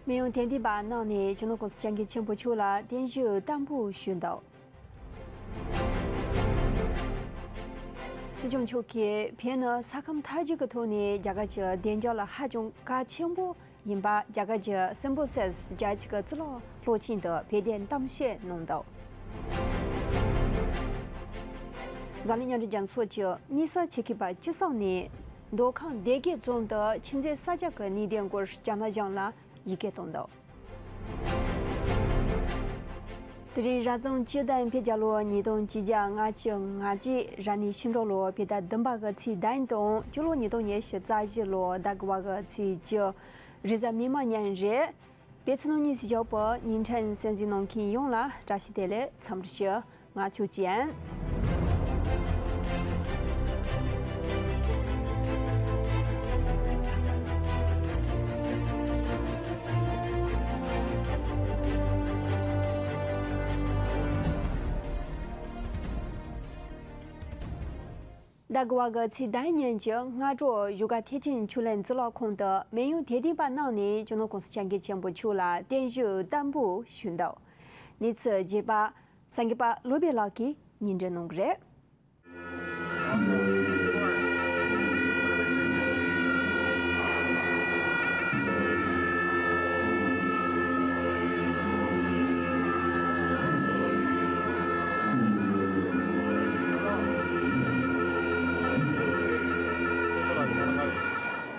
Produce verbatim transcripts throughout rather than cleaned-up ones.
སྨན་གཡོག་དད་ལྡན་པ་རྣམས་ནས་སྤྱི་ནོར་༸གོང་ས་༸སྐྱབས་མགོན་ཆེན་པོ་མཆོག་ལ་བརྟན་བཞུགས་བརྟན་པོ་ཞུས་འདུག། སྲིད་སྐྱོང་མཆོག་གིས་བོད་ནི་ས་ཁམས་མཐའ་དག་གི་ཐོག་ནས་རྒྱ་གར་གྱི་བདེ་འཇགས་ལ་ཧ་ཅང་གལ་ཆེན་པོ་ཡིན་པ་རྒྱ་གར་གྱི་སིམ་བྷོ་སིས་རྒྱལ་སྤྱི་གི་གཙུག་ལག་སློབ་ཆེན་དུ་ཕེབས་ཏེ་གཏམ་བཤད་གནང་འདུག། འཛམ་གླིང་མཉམ་འབྲེལ་རྒྱལ་ཚོགས་ཀྱི་དམིགས་བསལ་ཆེད་མཁས་པ་སྐྱིད་ཚང་ནས་མདོ་ཁམས་སྡེ་དགེ་རྫོང་དུ་ཆུ་འཛིན་གསར་རྒྱག་གི་ནུས་ལྡན་སྐོར་རྒྱ་ནག་གཞུང་ལ་ཡི་གེ་བཏང་འདུག། དེ་རིང་རབ་བྱུང་སྤྱི་ཟླ་བརྒྱད་པའི་ལོ་ཉིས་སྟོང་བཅོ་བརྒྱད་ལྔ་བཅུ་ང་གཅིག་རབ་གནས་ཤིང་འབྲོག་ལོ་བོད་ཟླ་བདུན་པ་གི་ཚེས་བདུན་དང་སྤྱི་ལོ་ཉིས་སྟོང་ཉི་ཤུ་རྩ་བཞི་ལོ་ཟླ་དགུ་པ་གི་ཚེས་བཅུ། རེས་གཟའ་མིག་དམར་ཉིན་རེད། པེ་ཚི་ནོ་ཉིས་སུ་ཞོག་པོ་ཉིན་ཕྲན་གསན་གཟིགས་གནང་མཁན་ཡོངས་ལ་བཀྲ་ཤིས་བདེ་ལེགས་འཚམས་འདྲི་ཞུ། ང་ཆོས་ཅན། ཟླ་དགུ་པ་གི་ཚེས་དགུ་ཉིན་གྱི་སྔ་དྲོ་བཞུགས་སྒར་ཐེག་ཆེན་ཆོས་གླིང་གཙུག་ལག་ཁང་དུ་སྨན་གཡོག་དད་ལྡན་པ་རྣམས་ནས་སྤྱི་ནོར་༸གོང་ས་༸སྐྱབས་མགོན་ཆེན་པོ་མཆོག་ལ་བརྟན་བཞུགས་བརྟན་པོ་ཞུས་འདུག། གནས་ཚུལ་རྒྱས་པ་སངས་རྒྱས་པ་བློ་བྷེ་ལགས་ཀྱིས་སྙན་སྒྲོན་གནང་གི་རེད།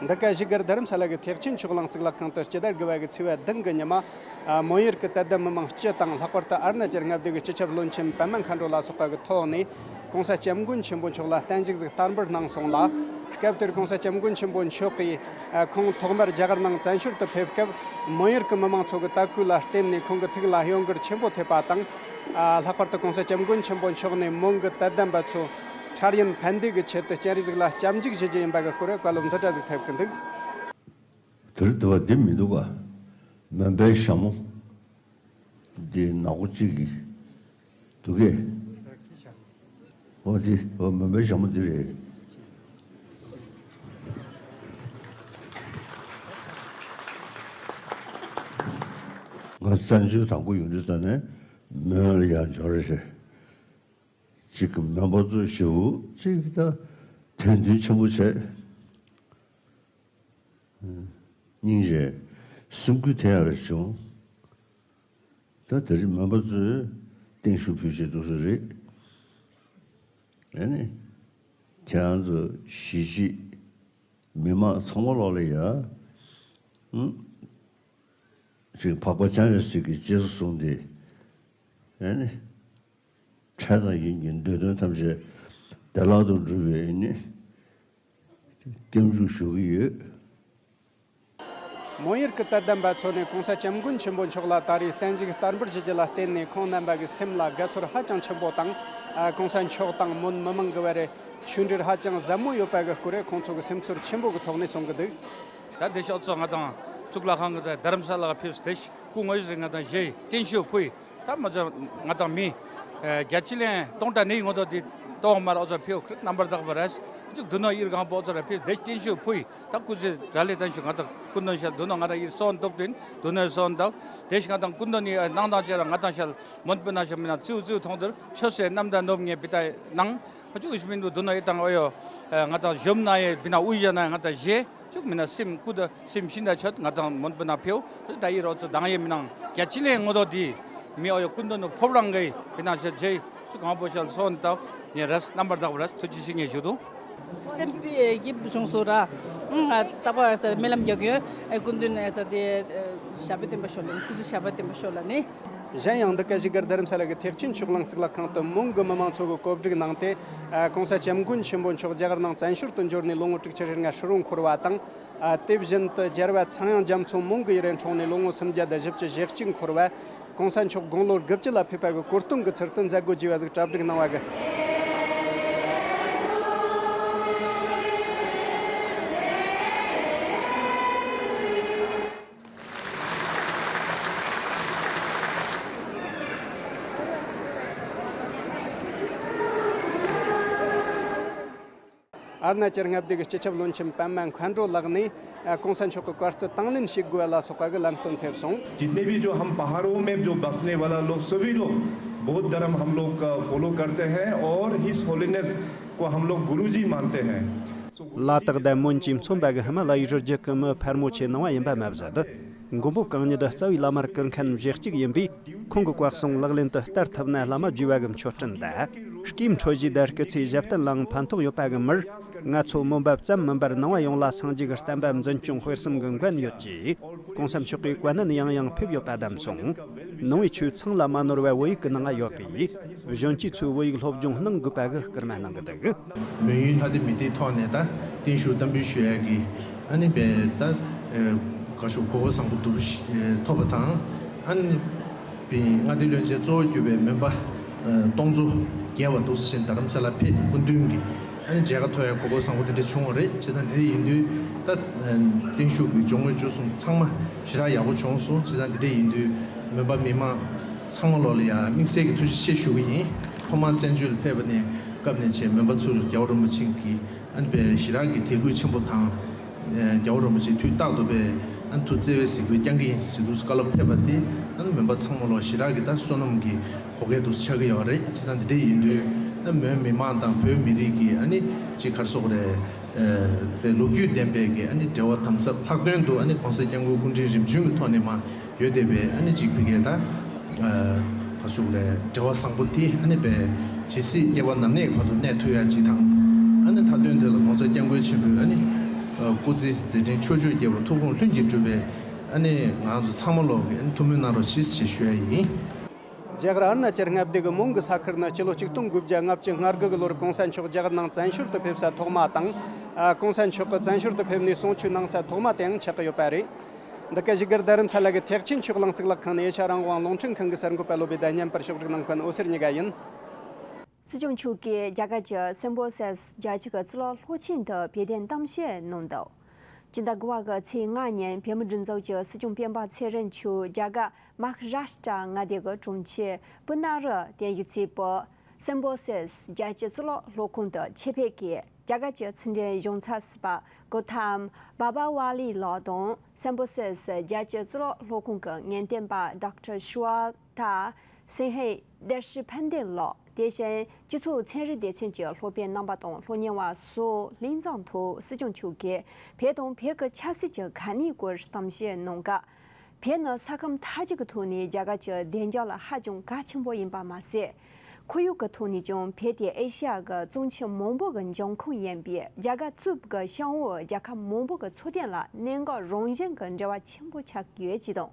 འདི་ག་བཞུགས་སྒར་རྡ་རམ་ས་ལ་གི་ཐེག་ཆེན་ཆོས་གླིང་གཙུག་ལག་ཁང་དུ་སྤྱི་ཟླ་དགུ་པ་གི་ཚེས་པ་བདུན་གི་ཉི་མ། ཨ། མོན་ཡུལ་གྱི་དད་ལྡན་མི་མང་སྤྱི་དང་ལྷག་པར་དུ་ཨ་རུ་ན་ཅལ་མངའ་སྡེ་གི་སྤྱི་ཁྱབ་བློན་ཆེན་པད་མ་མཁའ་འགྲོ་ལ་སོགས་པ་གི་ཐོག་ནས་༸གོང་ས་༸སྐྱབས་མགོན་ཆེན་པོ་མཆོག་ལ་བརྟན་བཞུགས་ཟིག་བསྟར་འབུལ་གནང་སོང་ལ། སྐབས་དེར་༸གོང་ས་༸སྐྱབས་མགོན་ཆེན་པོ་མཆོག་གིས་ཁོང་ཐོག་མར་རྒྱ་གར་ནང་བཙན་བྱོལ་དུ་ཕེབས་སྐབས་མོན་ཡུལ་གྱི་མི་མང་ཚོ་གི་དད་གུས་ལ་བརྟེན་ནས་ཁོང་གི་ཐུགས་ལ་གཡོ་འགུལ་ཆེན་པོ་ཐེབས་པ་དང་། ལྷག་པར་དུ་༸གོང་ས་༸སྐྱབས་མགོན་ཆེན་པོ་མཆོག་ནས་མོན་གྱི་དད་ལྡན་པ་ཚོ་འཕྲལ་ཡུན་ཕན་བདེ་གི་ཆེད་དུ་སྤྱན་རས་གཟིགས་ལ་སྐྱབས་འཇུག་ཞུ་རྒྱུ་ཡིན་པ་གི་སྐོར་བའི་བཀའ་སློབ་འདི་འདྲ་ཟིག་ཕེབས་ཀྱི་འདུག། དེ་རིང་འདི་བ་འདི་མི་འདུག་ག། མོན་པའི་ཞྭ་མོ། འདི་ནག་པོ་གཅིག་གི་འདུག་གས། འོ་འདི་འོ་མོན་པའི་ཞྭ་མོ་འདི་རེད། ང་བཙན་བྱོལ་དང་པོ་ཡོང་དུས་ད་ནས་མོན་ལ་ཡར་འབྱོར་རེད། གཅིག་གི་མོན་པ་ཚོ་ཞེ་པོ་གཅིག་ད་དད་འདུན་ཆེན་པོ་བྱས། སྙིང་རྗེ། སེམས་འགུལ་ཐེབས་ཡག་རེ་བྱུང་། ད་དེ་རིང་མོན་པ་ཚོས་བརྟན་བཞུགས་ཕུལ་བྱས་འདུག་ས་རེད། ཨ་ནི། ཁྱེད་རང་ཚོ་གཞིས་བྱེས་མི་མང་ཚང་མ་ལོག་ལ་ཡ། ཨུ། ཅིག་འཕགས་པ་སྤྱན་རས་གཟིགས་ཀྱི་རྗེས་སུ་བཟུང་སྟེ། ཨ་ནི། འཕྲལ་དང་ཡུན་གྱི་འདོད་དོན་ཐམས་ཅད་བདེ་བླག་ཏུ་འགྲུབ་པའི་ནི་སྐྱབས་འཇུག་ཞུ་གི་ཡོད། མོན་ཡུལ་གྱི་དད་ལྡན་པ་ཚོ་ནས་༸གོང་ས་༸སྐྱབས་མགོན་ཆེན་པོ་མཆོག་ལ་ད་རེས་བརྟན་བཞུགས་བསྟར་འབུལ་ཞུ་རྒྱུ་ལ་བརྟེན་ནས་ཁོང་རྣམ་པ་གི་སེམས་ལ་དགའ་ཚོར་ཧ་ཅང་ཆེན་པོ་དང་། ཨ། ༸གོང་ས་མཆོག་དང་མོན་མི་མང་གི་བར་ཆོས་འབྲེལ་ཧ་ཅང་ཟབ་མོ་ཡོད་པ་གི་སྐོར་ཁོང་ཚོ་གི་སེམས་ཚོར་ཆེན་པོ་གི་ཐོག་ནས་གསུང་གི་འདུག། ད་དེ་ཤོག་ཚོ་ང་དང་གཙུག་ལག་ཁང་གི་རྡ་རམ་ས་ལ་ཕེབས་དེ་སྐུ་ངོ་ཡོད་ཟེར་ང་དང་བཞེས་བརྟན་བཞུགས་ཕུལ། ད་མ་ཚོ་ང་དང་མི་བརྒྱ་ཆ་ལན་སྟོང་ཕྲག་ནི་ངོ་ཐོག་འདི་གཏོང་མར་ཨོ་ཚོ་ཕེབས་ཁྲིད་རྣམ་པར་དག་པ་རེད། གཅིག་མདུན་ནོ་ཨིར་གང་པོ་ཨོ་ཚོ་ར་ཕེབས་དེ་བརྟན་བཞུགས་ཕུལ། ད་སྐུ་ཚེ་ར་ལས་བརྟན་བཞུགས། ང་དང་སྐུ་མདུན་ཤལ་མདུན་ནོ་ང་དང་ཨིར་སོན་ཐོབ་དུས་མདུན་ནོ་སོན་ཐོབ་དེ་ང་དང་སྐུ་མདུན་ནི་ནང་དང་བཅས་ར་ང་དང་ཤལ་མོན་པི་ན་ཤལ་མི་ན་ཚིའུ་ཚིའུ་ཐོང་དེར་ཆོས་སེ་རྣམ་དང་ནོབ་ངེས་བི་ད་ནང་ཨ་ཅུ་ཨིས་མིན་དུ་མདུན་ནོ་ཨི་དང་ཨོ་ཡོ། ང་དང་གཞོམ་ན་ཡེ་བི་ན་ཨུ་ཡ་ན་ང་དང་བཞེས། ཅུག་མི་ན་སེམས་སྐུ་དང་སེམས་ཤིན་ཏུ་ཆོད་ང་དང་མོན་པི་ན་ཕེའུ་ད་ཡི་རོ་ཚོ་དང་ཡེ་མི་ནང་རྒྱ་ཆི་ལེ་ངོ་དོ་དི་མི་ཨོ་ཡོ་ཀུན་དོ་ནུ་ཕོབ་རང་གི་བི་ན་ཤ་ཇེ་སུ་གང་པོ་ཤལ་སོན་ཏ་ཉེ་རས་རྣམ་པར་དག་པ་རས་ཐུ་ཅི་ཤི་ངེ་ཞུ་དུ། སེམས་པའི་ཡིབ་བྱུང་སོ་ར། ང་ཏག་པ་ས་རྨི་ལམ་རྒྱག་གི་ཡོད། ཨེ་ཀུན་དོན་ཨེ་ས་དེ་ཞབས་པད་བརྟན་པ་ཤོག་ལ་ནི་སྐུ་ཚེ་ཞབས་པད་བརྟན་པ་ཤོག་ལ་ནི། གཞན་ཡང་འདི་ག་བཞུགས་སྒར་རྡ་རམ་ས་ལ་གི་ཐེག་ཆེན་ཆོས་གླིང་གཙུག་ལག་ཁང་དུ་མོན་གྱི་མི་མང་ཚོ་གིས་གོ་སྒྲིག་གནང་སྟེ། ཨ། ༸གོང་ས་༸སྐྱབས་མགོན་ཆེན་པོ་མཆོག་རྒྱ་གར་ནང་བཙན་བྱོལ་དུ་འབྱོར་ནས་ལོ་ངོ་དྲུག་ཅུ་རེ་ལྔ་ཧྲིལ་བོ་འཁོར་བ་དང་། ཨ། དེ་བཞིན་དུ་རྒྱལ་བ་ཚངས་དབྱངས་རྒྱ་མཚོ་མོན་གྱི་ཡུལ་ལས་འཁྲུངས་ནས་ལོ་ངོ་སུམ་བརྒྱ་དང་བཞི་བཅུ་ཞེ་གཅིག་འཁོར་བ། ༸གོང་ས་མཆོག་དགུང་ལོ་དགུ་བཅུ་ལ་ཕེབས་པ་གི་གོ་སྟོན་གྱི་ཚུལ་དུ་མཛད་སྒོ་བརྒྱུད་པ་ཟིག་གྲ་སྒྲིག་གནང་བ་གི། ཨ་རུ་ན་ཅལ་མངའ་སྡེ་གི་སྤྱི་ཁྱབ་བློན་ཆེན་པད་མ་མཁའ་འགྲོ་ལགས་ནས། ཨ། གོང་ས་མཆོག་གི་བཀའ་སྩལ་དང་ལེན་བྱེད་དགོས་ལ་སོགས་པ་གི་ལམ་སྟོན་ཕེབས་སོང་། जितने भी जो हम पहाड़ों में जो बसने वाला लोग, सभी लोग बौद्ध धर्म हम लोग का फॉलो करते हैं और हिज होलीनेस को हम लोग गुरुजी मानते हैं। ལ་དྭགས་བདེ་སྨོན་གྱིས་མཚོན་པ་གི་ཧི་མ་ལ་ཡའི་རི་རྒྱུད་ཀྱི་མི་ཕལ་མོ་ཆེ་ནང་པ་ཡིན་པ་མ་ཟད། མགོན་པོ་གང་ཉིད་རྩ་བའི་བླ་མར་བཀུར་མཁན་བཞེས་གཅིག་ཡིན་པས། ཁོང་གི་བཀའ་གསུང་ལག་ལེན་དུ་བསྟར་ཐུབ་ན་བླ་མ་བརྒྱུད་པ་གི་མཆོད་སྤྲིན་དང་། སྐྱེས་འཕྲོད་བཞི་དང་སྐུ་ཚེ་ཞབས་བརྟན་ལའང་ཕན་ཐོགས་ཡོད་པ་གི་མིར། ང་ཚོ་མོན་པ་ཙམ་མིན་པར་ནང་པ་ཡོངས་ལ་སངས་རྒྱས་ཀྱི་བསྟན་པ་འཛིན་སྐྱོང་སྤེལ་གསུམ་གྱི་འགན་ཡོད་ཅེས། གོང་ས་མཆོག་གིས་བཀའ་ནན་ཡང་ཡང་ཕེབས་ཡོད་པ་དང་མཚུངས། ནང་པའི་ཆོས་ཚང་ལ་མ་ནོར་བའི་བོད་ཡིག་གི་ནང་ཡོད་པས། གཞོན་སྐྱེས་ཚོས་བོད་ཡིག་སློབ་སྦྱོང་གནང་དགོས་པ་གི་སྐུལ་མ་གནང་གི་འདུག། མོན་ཡུལ་ལྷ་སྡེ་མི་སྡེའི་ཐོག་ནས་ད་བརྟན་བཞུགས་བསྟར་འབུལ་ཞུ་ཡ་གི་ཨ་ནི་བས་ད་ག་ཞུ་གོ་སྐབས་བཟང་པོ་འདུག་ཐོབ་པ་དང་། ཨ་ནི་བས་མངའ་སྡེ་བློན་ཆེན་གཙོ་བོ་གྱུར་པའི་མོན་པ་སྟོང་ཚོ་བརྒལ་བ་འདུག་ཕྱིན་རྡ་རམ་ས་ལ་ཕེབས་སྐུ་མདུན་གྱི་ཨ་ནི་མཇལ་ཁ་ཐོབ་ཡ་གོ་སྐབས་བཟང་པོ་དེ་འདྲ་བྱུང་བ་རེད། བྱས་ཙང་དེ་འདྲ་ཡིན་དུས་ད་བརྟན་བཞུགས་ཀྱི་སྦྱོར་དངོས་བཅུ་གསུམ་ཚང་མ་ཞེ་དྲག་ཡག་པོ་བྱུང་སོང་། བྱས་ཙང་དེ་འདྲ་ཡིན་དུས་མོན་པ་མི་མང་ཚང་མ་ལོག་ལ་ཡ་དམིགས་བསལ་གྱི་ཐུགས་རྗེ་ཆེ་ཞུ་གི་ཡིན། ཐོག་མར་བཙན་བྱོལ་ལ་ཕེབས་པ་ནས་སྐབས་ནས་བྱས་མོན་པ་ཚུར་རྒྱལ་བ་རིན་པོ་ཆེ་གིས་ཨ་ནི་བས་ཞེ་དྲག་གི་དད་གུས་ཆེན་པོ་དང་། རྒྱལ་བ་རིན་པོ་ཆེ་དུས་རྟག་ཏུ་བས་ཨ་ནི་ཐུགས་བརྩེ་བའི་གཟིགས་འབུལ་བསྐྱང་གི་ཡིན་ཟེར་དུས་བཀའ་སློབ་ཕེབས་པ་དེ་ཨ་ནི་མོན་པ་ཚང་མ་ལོག་ཞེ་དྲག་གི་ད་བསོད་ནམས་ཀྱི་གོ་སྐལ་དུ་ཆགས་ཀྱི་ཡོད་རེད། བྱས་ཙང་འདི་འདྲ་ཡིན་དུས་ཨ་ནི་མོན་མི་མང་དང་བོད་མི་རིགས་ཀྱི་ཨ་ནི་ཅིག་ག་རེ་ཟེར་དགོས་རེད། པའི་ལོ་རྒྱུས་ལྡན་པའི་གི་ཨ་ནི་འབྲེལ་བ་དམ་ཟབ། ལྷག་དོན་དུ་ཨ་ནི་གོང་ས་སྐྱབས་མགོན་སྐུ་ཕྲེང་རིམ་བྱོན་གྱི་ཐོག་ནས་མ་ཡོད་བསྡད་པའི་ཨ་ནི་གཅིག་ཕ་གིའི་ད་ག་ཟེར་དགོས་རེད། འབྲེལ་བ་བཟང་པོ་དེ་ཨ་ནི་པའི་ཇི་སྲིད་སྐྱེ་བ་ནམ་གནས་ཀྱི་བར་དུ་གནས་ཐུབ་ཡ་གཅིག་དང་། ཨ་ནི་མཐའ་དོན་དེ་ལ་གོང་ས་སྐྱབས་མགོན་ཆེན་པོའི་ཨ་ནི་སྐུ་ཚེ་མཛད་འཕྲིན་ཕྱོགས་བཅུར་རྒྱས་པ་ཐུགས་དགོངས་ལྷུན་གྱིས་གྲུབ་པའི་ཨ་ནི་ང་ཚོ་ཚང་མ་ལོག་གི་ཨ་ནི་ཐུགས་སྨོན་གནང་རོགས་ཞེས་ཞེས་ཞུ་ཡ་ཡིན། རྒྱ་གར་ཨ་རུ་ན་ཅལ་མངའ་སྡེ་གི་མོན་གྱི་ས་ཁུལ་ནི་སྤྱི་ལོ་ཆིག་སྟོང་དགུ་བརྒྱ་ལྔ་བཅུ་ང་དགུ་གི་ལོར་གོང་ས་མཆོག་རྒྱ་གར་ནང་བཙན་བྱོལ་དུ་ཕེབས་ས་ཐོག་མ་དང་། ཨ། གོང་ས་མཆོག་གིས་བཙན་བྱོལ་དུ་ཕེབས་ནས་གསུང་ཆོས་གནང་ས་ཐོག་མ་དེའང་ཆགས་ཀྱི་ཡོད་པ་རེད། འདི་ག་བཞུགས་སྒར་རྡ་རམ་ས་ལ་གི་ཐེག་ཆེན་ཆོས་གླིང་གཙུག་ལག་ཁང་ནས་ཨེ་ཤ་རང་དབང་རླུང་འཕྲིན་ཁང་གི་གསར་འགོད་པ་བློ་བྷེ་དང་བརྙན་པར་ཕྱོགས་སྒྲིག་གནང་མཁན་འོད་ཟེར་གཉིས་ཀ་ཡིན། སྲིད་སྐྱོང་མཆོག་གིས་རྒྱ་གར་གྱི་སིམ་བྷོ་སིས་རྒྱལ་སྤྱི་གི་གཙུག་ལག་སློབ་ཆེན་དུ་དཔེ་དེབ་གཏམ་བཤད་གནང་འདུག། སྤྱི་ཟླ་དགུ་པ་གི་ཚེས་ལྔ་ཉིན་བོད་མིའི་སྒྲིག་འཛུགས་ཀྱི་སྲིད་སྐྱོང་སྤེན་པ་ཚེ་རིང་མཆོག་རྒྱ་གར་མ་ཧ་རཱ་ཤི་ཏྲ་མངའ་སྡེ་གི་གྲོང་ཁྱེར་པུ་ན་རི་དེ་ཡི་རྩེ་པོ་སིམ་བྷོ་སིས་རྒྱལ་སྤྱིའི་གཙུག་ལག་སློབ་ཁང་དུ་ཆེད་ཕེབས་ཀྱིས་རྒྱ་གར་གྱི་ཚུལ་ཁྲིམས་གཞུང་ཚབ་ཟུར་པ་གོ་ཐམ་བྷ་བྷ་ཝ་ལི་ལགས་དང་སིམ་བྷོ་སིས་རྒྱལ་སྤྱིའི་གཙུག་ལག་སློབ་ཁང་གི་ངེས་སྟོན་པ་ཌོག་ཊར་ཤུ་ཝ་ཐ་སིང་ཧེ་དེ་ཤི་ཕན་དེ་ལགས། དེ་བཞིན་སྤྱི་ཚོགས་ཚན་རིག་སྡེ་ཚན་གྱི་སློབ་དཔོན་རྣམ་པ་དང་སློབ་གཉེར་བ་སོགས་ལྷན་ཚོགས་ཐོག་སྲིད་སྐྱོང་མཆོག་གིས་བོད་དང་བོད་ཀྱི་ཆབ་སྲིད་ཀྱི་གནས་སྐོར་གཏམ་བཤད་གནང་སྐབས། བོད་ནི་ས་ཁམས་མཐའ་དག་གི་ཐོག་ནས་རྒྱ་གར་གྱི་བདེ་འཇགས་ལ་ཧ་ཅང་གལ་ཆེན་པོ་ཡིན་པ་མ་ཟད། ཁོར་ཡུག་གི་ཐོག་ནས་ཀྱང་བོད་དེ་ཨེ་ཤ་ཡ་གི་གཙང་ཆུ་མང་པོ་གི་འབྱུང་ཁུངས་ཡིན་པས་རྒྱ་གར་གཙོས་པའི་ཤར་འོག་རྒྱལ་ཁབ་མང་པོ་གི་འཚོ་རྟེན་ལ་གནད་འགག་རང་བཞིན་གྱི་འབྲེལ་བ་ཆེན་པོ་ཆགས་ཀྱི་ཡོད་ཅེས་དང་།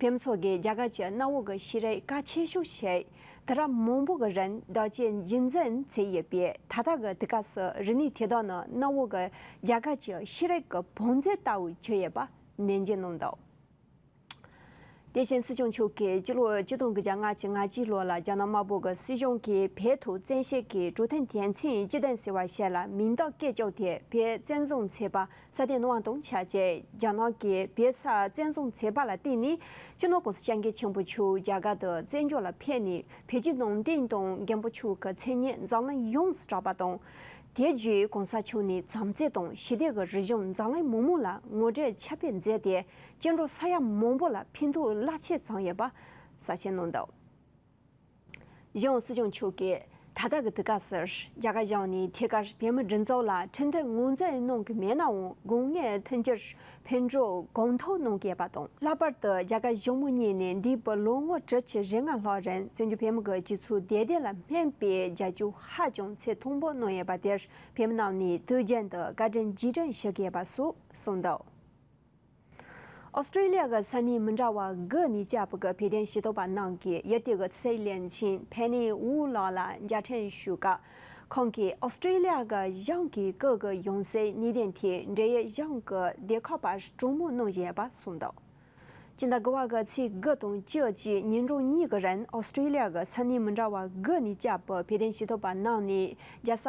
བོད་མི་ཚོ་གིས་རྒྱ་གར་གྱི་གནའ་བོ་གི་ཤེས་རིག་གལ་ཆེ་ཤོས་ཤིག་དུས་རབས་མང་པོ་གི་རིང་བདག་གཅེས་རྒྱུན་འཛིན་བྱས་ཡོད་པས། ད་ལྟ་གི་དུས་སྐབས་སུ་རིག་གནས་དེ་དག་ནི་གནའ་བོ་གི་རྒྱ་གར་གྱི་ཤེས་རིག་གི་བང་མཛོད་ལྟ་བུ་གྱུར་ཡོད་པ་ནན་བརྗོད་གནང་འདུག། དེ་བཞིན་སྲིད་སྐྱོང་མཆོག་གིས་སྤྱི་ལོ་ཆིག་སྟོང་དགུ་བརྒྱ་ལྔ་བཅུ་ང་གཅིག་ལོ་ལ་རྒྱ་ནག་དམར་པོ་གི་སྲིད་གཞུང་གིས་བོད་ཐོག་བཙན་ཤེད་ཀྱིས་འགྲོ་དོན་སྡེ་ཚན་སྤྱི་དོན་ཟེར་བ་ཞིག་ལ་མིང་རྟགས་བཀོད་བཅུག་སྟེ་བོད་བཙན་བཟུང་བྱས་པ་སྲ་བརྟན་གནང་བ་དང་ཆབས་ཅིག་རྒྱ་ནག་གིས་བོད་ས་བཙན་བཟུང་བྱས་པ་ལ་བརྟེན་ནས་སྤྱི་ནོར་༸གོང་ས་༸སྐྱབས་མགོན་ཆེན་པོ་མཆོག་རྒྱ་གར་དུ་བཙན་བྱོལ་ལ་ཕེབས་ནས་བོད་བརྒྱུད་ནང་བསྟན་དང་མགོན་པོ་མཆོག་གི་མཚན་སྙན་འཛམ་གླིང་ཡོངས་སུ་གྲགས་པ་དང་། དེ་བརྒྱུད་༸གོང་ས་མཆོག་ནས་བྱམས་བརྩེ་དང་ཞི་བདེ་གི་རིག་གཞུང་འཛམ་གླིང་མི་མང་ལ་ངོ་སྤྲོད་ཁྱབ་སྤེལ་མཛད་དེ། བཅིངས་འགྲོལ་ས་ཡ་མང་པོ་ལ་ཕན་ཐོགས་རླབས་ཆེ་བྱུང་ཡོད་པ་གསལ་བཤད་གནང་འདུག། གཞུང་སྲིད་སྐྱོང་མཆོག་གིས་ད་ལྟ་གི་དུས་སྐབས་སུ་རྒྱ་གར་གཞུང་ནས་ཐད་ཀར་བོད་མིའི་སྒྲིག་འཛུགས་ལ་ཁྲིམས་མཐུན་ངོས་འཛིན་གནང་གི་མེད་ནའང་དགོས་ངེས་མཐུན་འགྱུར་ཕན་གྲོས་གང་ཐུབ་གནང་གི་ཡོད་པ་དང་། ལྷག་པར་དུ་རྒྱ་གར་གཞུང་མང་གཉིས་ནས་འདས་པའི་ལོ་ངོ་དྲུག་ཅུ་རེ་ལྔ་ལྷག་རིང་བཙན་བྱོལ་བོད་མི་གི་སྤྱི་ཚོགས་བདེ་སྡུག་ལ་སྨན་པའི་རྒྱབ་སྐྱོར་ཧ་ཅང་ཚད་མཐོན་པོ་གནང་ཡོད་པ་དེར་བོད་མི་རྣམས་ནས་དུས་རྒྱུན་དུ་བཀའ་དྲིན་རྗེས་དྲན་ཞུ་གི་ཡོད་པ་སོགས་གསུངས་འདུག། ཨོ་སི་ཀྲི་ལི་ཡ་གི་ས་གནས་མི་འདྲ་བ་དགུ་ནས་བཅར་བའི་བོད་དོན་ཞུ་གཏུག་པ་རྣམས་ཀྱིས་ཡུལ་དེ་གི་ཕྱི་སྲིད་བློན་ཆེན་ཕེ་ནེ་ཝུ་ལགས་ལ་མཇལ་འཕྲད་ཞུས་སྐབས། ཁོང་གིས་ཨོ་སི་ཀྲི་ལི་ཡ་གི་གཞུང་གིས་བོད་ཀྱི་ཡང་སྲིད་གནད་དོན་ཐད་འབྲེལ་ཡོད་གཞུང་གི་སྡེ་ཁག་པར་གྲོས་མོལ་གནང་བཞིན་ཡོད་པ་གསུངས་འདུག། སྤྱི་ཟླ་དགུ་པ་གི་ཚེས་དགུ་དང་བཅུ་བཅས་ཉིན་གྲངས་གཉིས་ཀྱི་རིང་ཨོ་སི་ཀྲི་ལི་ཡ་གི་ས་གནས་མི་འདྲ་བ་དགུ་ནས་བཅར་བའི་བོད་དོན་ཞུ་གཏུག་པ་རྣམས་ནས་རྒྱལ་ས་